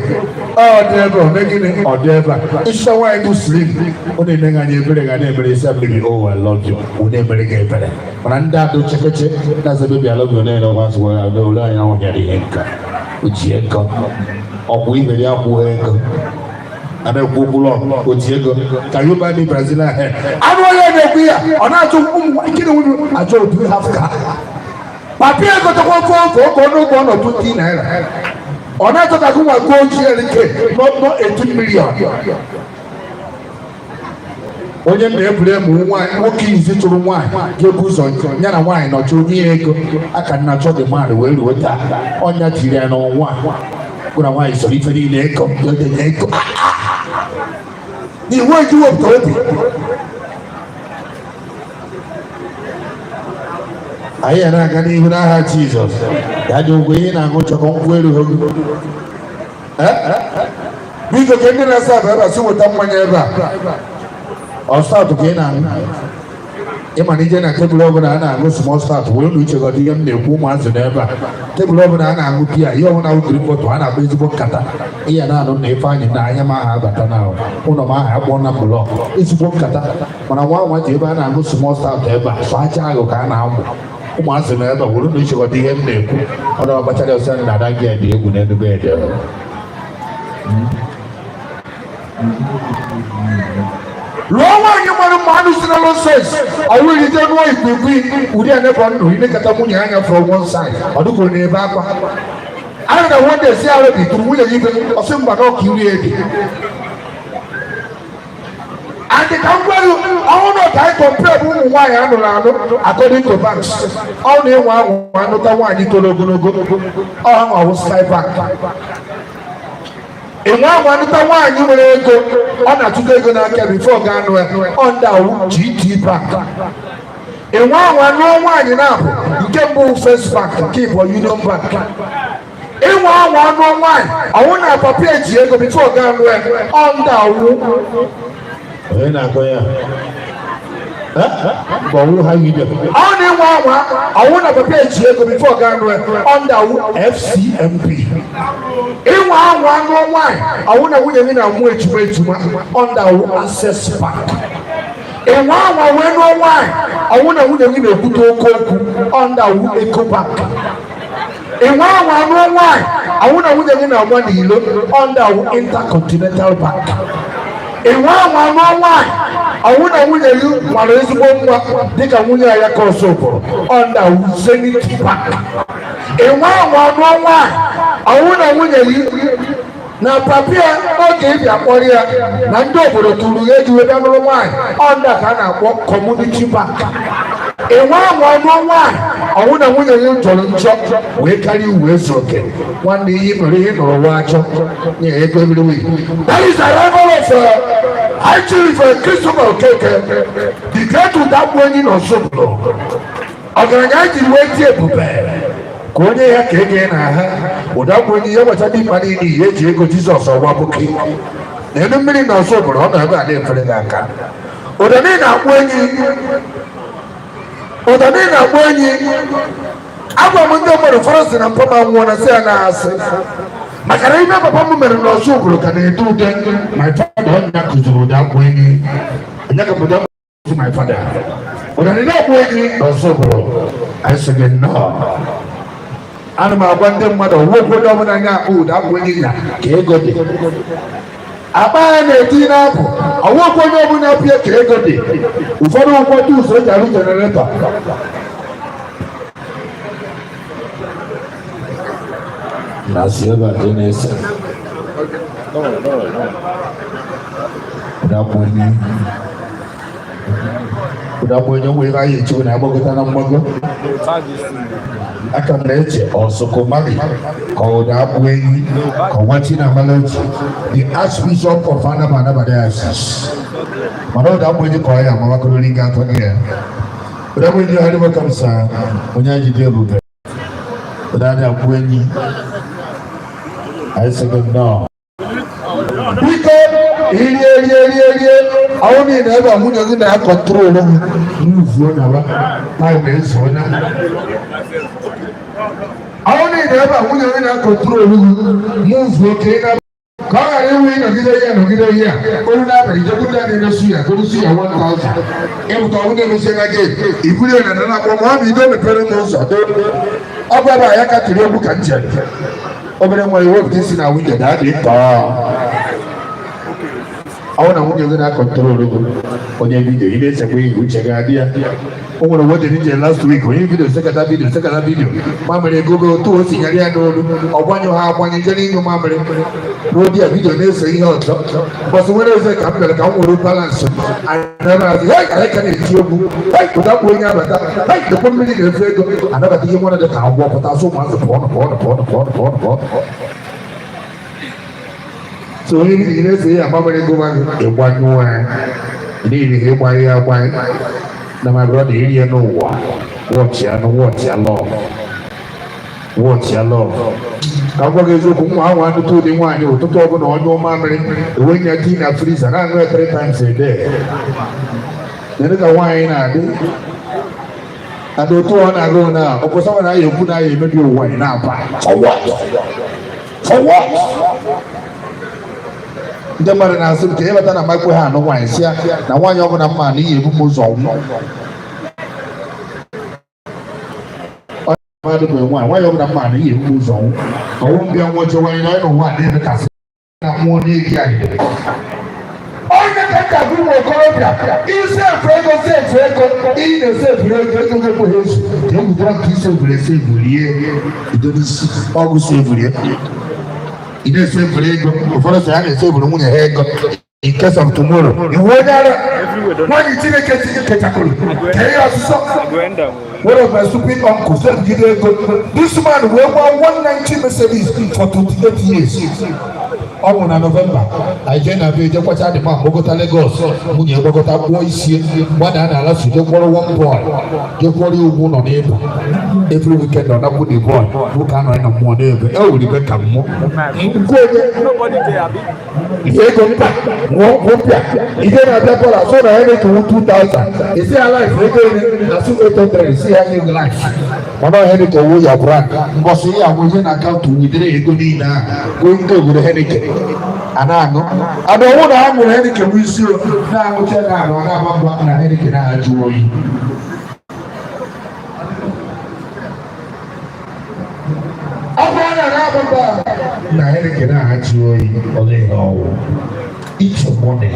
ọ dị ebe o mee gịnị, ọ dị ebe a. Ịchọ nwaanyị bụ slim, ọ na-eme gị anya ebere, ga na-emere isi, "Baby, oh, I love you," ọ na-emere gị ebere. Mana ndị adụ chekeche na-asị, "Baby, I love you," na-ere nwa nsogbu ya ole anya ọhịara ihe nka o ji ego ọkwụ iberi akwụghị ego a na-ekwu okwu lọ oji ego ka you buy me Brazilian hair. Anụ onye na-ekwu ya, ọ na-achọ ụmụ nkiri nwunye achọ otu half car papi egotekwa ofe ofe oge ọnụ ụgwọ nọ 20 naira, ọ na-achọ ka gụnwa gụọ GLK nọ 18 million. Onye na-eburu emu nwaanyị, nwoke izi tụrụ nwaanyị ga-ebu ụzọ ya na nwaanyị nọchi onye ya ego aka nna chọ dị mmadụ wee ruo taa ọnya tiri ya n'ọnwa gwara nwaanyị soro ife niile ego ego ego n'iwu eji wepụta obi. Anyị ya na-aga n'ihu n'aha Jizọs. Ya dị ụgwọ ihe na-aṅụ chọkọ nkwụ elu ha. Biko, ka ndị na-asa abụ ebe a si weta mmanya ebe a. Ọ stout ka ị na-aṅụ? Ịma na ije na tebụl ọbụla a na-aṅụ small stout, were na uche gọdị ihe m na-ekwu. Ụmụazị n'ebe a, tebụl ọbụla a na-aṅụ biya, ihe ọbụla wụ bottle, a na-agba ezigbo nkata. Ihe na-anụ na Ifeanyị na anya m aha abata na ụlọ m aha akpọ na block, ezigbo nkata. Mana nwa nwa ji ebe a na-aṅụ small stout ebe a, so aja ahụ ka a na-amụ. Ụmụazị nọ ebe a, were na uche gọdị ihe m na-ekwu. Ọ na-agbachara ọsọ na ada gị dị egwu n'elu bed. Lụọ nwaanyị mara mma, anụ si na nonsense. Ọwụ irite nụọ ikwiikwi ụdị a nebo ndụ ilekọta nwunye anya from one side, ọ dịkwuru n'ebe akwa anyị na one day si arụ dị tụrụ nwunye gị ibe ọsị mba na ọka iri edi. And ka m gwa gị, ọnwụ na ka anyị compare bụ ụmụ nwaanyị anụrụ anụ according to banks, ọ na-enwe anwụ anụta nwaanyị toro ogologo, ọ ha nwa Sky Bank. Enwe ahụ anụta nwaanyị nwere ego, ọ na-atụta ego n'aka before ga anụ ya, ọ ndị awụ GT Bank. Ịnwa anwa nụọ nwaanyị na-abụ, nke mbụ First Bank, nke ịbụọ Union Bank. Ịnwa anwa nụọ nwaanyị, ọwụ na papa eji ego before ga nụọ ya, ọ ndị awụ. Onye na-akọ ya? Ka ọ wụrụ ha yi. Ọ na-enwe anwa, ọwụ na papa eji ego before ga nụọ ya, ọ ndị awụ FCMB. Ịnwa anwa nụọ nwaanyị, ọwụ na nwunye gị na-amụ ejima ejima, ọ ndị awụ Access Bank. Ịnwa anwa wee nụọ nwaanyị, ọwụ na nwunye gị na-ekwute oke okwu, ọ ndị awụ Ecobank. Ịnwa anwa nụọ nwaanyị, ọwụ na nwunye gị na-agba n'ilo, ọ ndị awụ Intercontinental Bank. Ịnwa anwa nụọ nwaanyị, ọwụ na nwunye gị nwara ezigbo nwa dịka nwunye ya ka ọsọ pụrụ, ọ ndị awụ Zenith Bank. Ịnwa anwa nụọ nwaanyị, ọwụ na nwunye gị na papia oge ịbịa kpọrọ ya na ndị obodo tụrụ ya eji wee bịa nụrụ nwaanyị, ọ ndị a ka a na-akpọ Community Bank. Ịnwa anwa nụọ nwaanyị, ọwụ na nwunye gị jọrọ njọ wee karịa uwe ezu oke, nwanne, ihe mere ihe nụrụ nwa achọ nye ego every week. That is the arrival of High Chief Christopher Okeke, the great Udagbu Enyi na Ozubulu, ọgaranya anyị jiri wee tie ebube ka onye ya ka ego na ha. Ụdagbu Enyi ya gbacha dị mkpa niile ihe eji ego Jizọs ọgwa bụki na elu mmiri na Ozubulu, ọ nọ ebe a na-efere gị aka. Ụda niile akpụ enyi, ụda niile akpụ enyi. Agwa m ndị mmadụ, ụfọdụ si na mpa m anwụọ, na sị ya na-asị, maka na ime papa m mere n'Ozubulu ka na-ede ude. My father, onye kụziri ụda akpụ enyi, onye ka ụda my father, ụda niile akpụ enyi n'Ozubulu. Anyị sị gị nnọọ. Ana m agwa ndị mmadụ, ọwụ okwu onye ọbụla na-akpụ ụda akpụ enyi ya ka ego dị. Akpa ya na-eti na-apụ, ọwụ okwu onye ọbụla pịa ka ego dị. Ụfọdụ ụfọdụ usoro eji arụ generator. Na si ebe a dị na-ese. Ụdakpu enyi, Ụdakpu enyi nwere ebe anyị echiwe na-agbagota na mgbago. Aka m na-eche ọsụkụ mali ka ụda akpụ enyi ka nwa Chinamaloji, the Archbishop of Anaba, Anaba Diocese, mana ụda akpụ enyi ka ọ ya amawakọrọ ga atọ ya. Ụdakpu enyi ha dịbọ kamsa onye anyị ji ebube ụda dị akpụ enyi. Anyị sị gị nnọọ. Biko, irie rie rie rie, ọwụ niile ebe a nwunye gị na-acontrol gị nzuo nyaba time ezuo na. Ọwụ niile ebe a nwunye gị na-acontrol gị muvuo ka ị na ka ọ ghara inwe ịnọgide ihe nọgide ihe a olu n'abalị jekwu ndị a na-emesu ya gorosu ya 1000 ịpụta. Ọwụ na-emesie na gate iburu ya na na-akpọ ma ọ bụ ido mepere m ụzọ. Ọ bụ ebe a ya ka tiri egwu ka njem obere nwa iwepụta isi na nwunye daa dị tọọ. Ọ na nwunye gị na-acontrol gị, onye video ị na-esekwa ihe uche gị adị ya. O nwere wedding nje last week, onye video sekata video sekata video mamịrị ego gị otu o si nyere ya n'olu, ọ gbanyụ ha agbanye jere ịnyụ mamịrị n'ụdị ya, video na-ese ihe ọzọ. Mbọsị nwere eze ka m bịara ka m nwere balance anyị, hey, anyị ka na-eti egwu, hey, ụdakpu onye abata, hey, dekwa mmiri na-efe ego anabata ihe nwere dị ka agwọ pụta asụ ụmụazị, pụọ pụọ pụọ pụọ pụọ pụọ. So onye ị na-ese ya mamịrị gụma gị, ịgbanyụọ ya n'ihi ha ịgbanye ya agbanye na. My brother, iri ya n'ụwa, watch ya no, watch ya love, watch ya love. Ka m gwa gị eziokwu, nwa ahụ anụta ụdị nwaanyị, ụtụtụ ọbụla onye mamịrị enwe ya tii na freezer na-aṅụ ya three times a day. Kedu ka nwaanyị na-adị ada otu ọ na-agụ na ọkwụsị na ya ekwu na ya emebi ụwa ị na-aba? For what? For what? Ndị mmadụ na-asị m ka ịbata na makwe ha anụ nwaanyị, si ya na nwaanyị ọbụla mma na ihe ebu m ụzọ nwụ. Mmadụ bụ nwaanyị, nwaanyị ọbụla mma na ihe ebu m ụzọ nwụ, ọnwụ mbịa nwụọ nwaanyị na n'ụwa na-emekasị na mmụọ na-eri anyị. Onye ka nka bụ ụmụ okorobịa isefu ego, sefu ego ị na-esefuru ego, ego ga-ekweghị ezu ka egwugoro nke isefuru esefu rie bido n'isi ọgwụ sefurie. Ị na-esefuru ego, ụfọdụ sị ha na-esefuru nwunye ha ego in case of tomorrow. Iwu onye ara nwaanyị Chineke kechakụrụ ka ihe ọsụsọ. One of my stupid uncles jide ego. This man wee gba 190 Mercedes for 28 years. Ọ bụ na November anyị jee na be, jekwacha dị ma gbagota Lagos, nwunye gbagota kpụọ isi, gbada na ala su, jekwọrọ one boy, jekwọrọ ugwu nọ n'ịba. Every weekend ọ nakwu the boy. Nwoke anọ na mmụọ n'ebe e wuru ibe ka mmụọ nkwu onye ihe ego mkpa nwụọ mpịa ihe na-abịa bọla so na Heineken wụ 2000, esi ya life ego ole na 800, esi ya nye life, mana Heineken wụ ya brand. Mbọsị ya agwụ ihe na akaụntụ widere ego niile ahụ wee ndị obodo Heineken a na-aṅụ ada ọnwụ na ha ṅụrụ Heineken bụ isi o na-aṅụcha na arụ na-agba mgba na Heineken na-ajụ oyi. Ọ bụrụ na na-agba mgba na Heineken na-ajụ oyi, ọ dịghị ọwụ. Eat your money.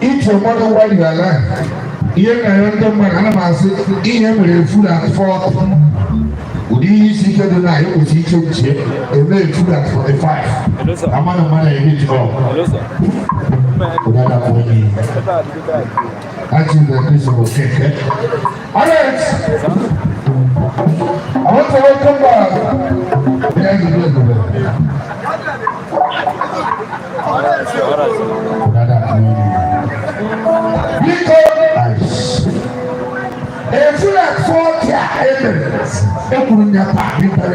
Eat your money while you are alive. Ihe na ya ndị mmadụ ana m asị ihe mere efu na 40, ụdị ihe isi ike dị na ekwesị iche nche eme efu na 45 amana mmadụ eme jọọ ụdada bụ onye achị the Kristo Okeke. All right. I want to welcome back. Yeah, you do it. Ụdada bụ onye. Biko, ice. Efu na 40 a emere, ekwuru m ya taa.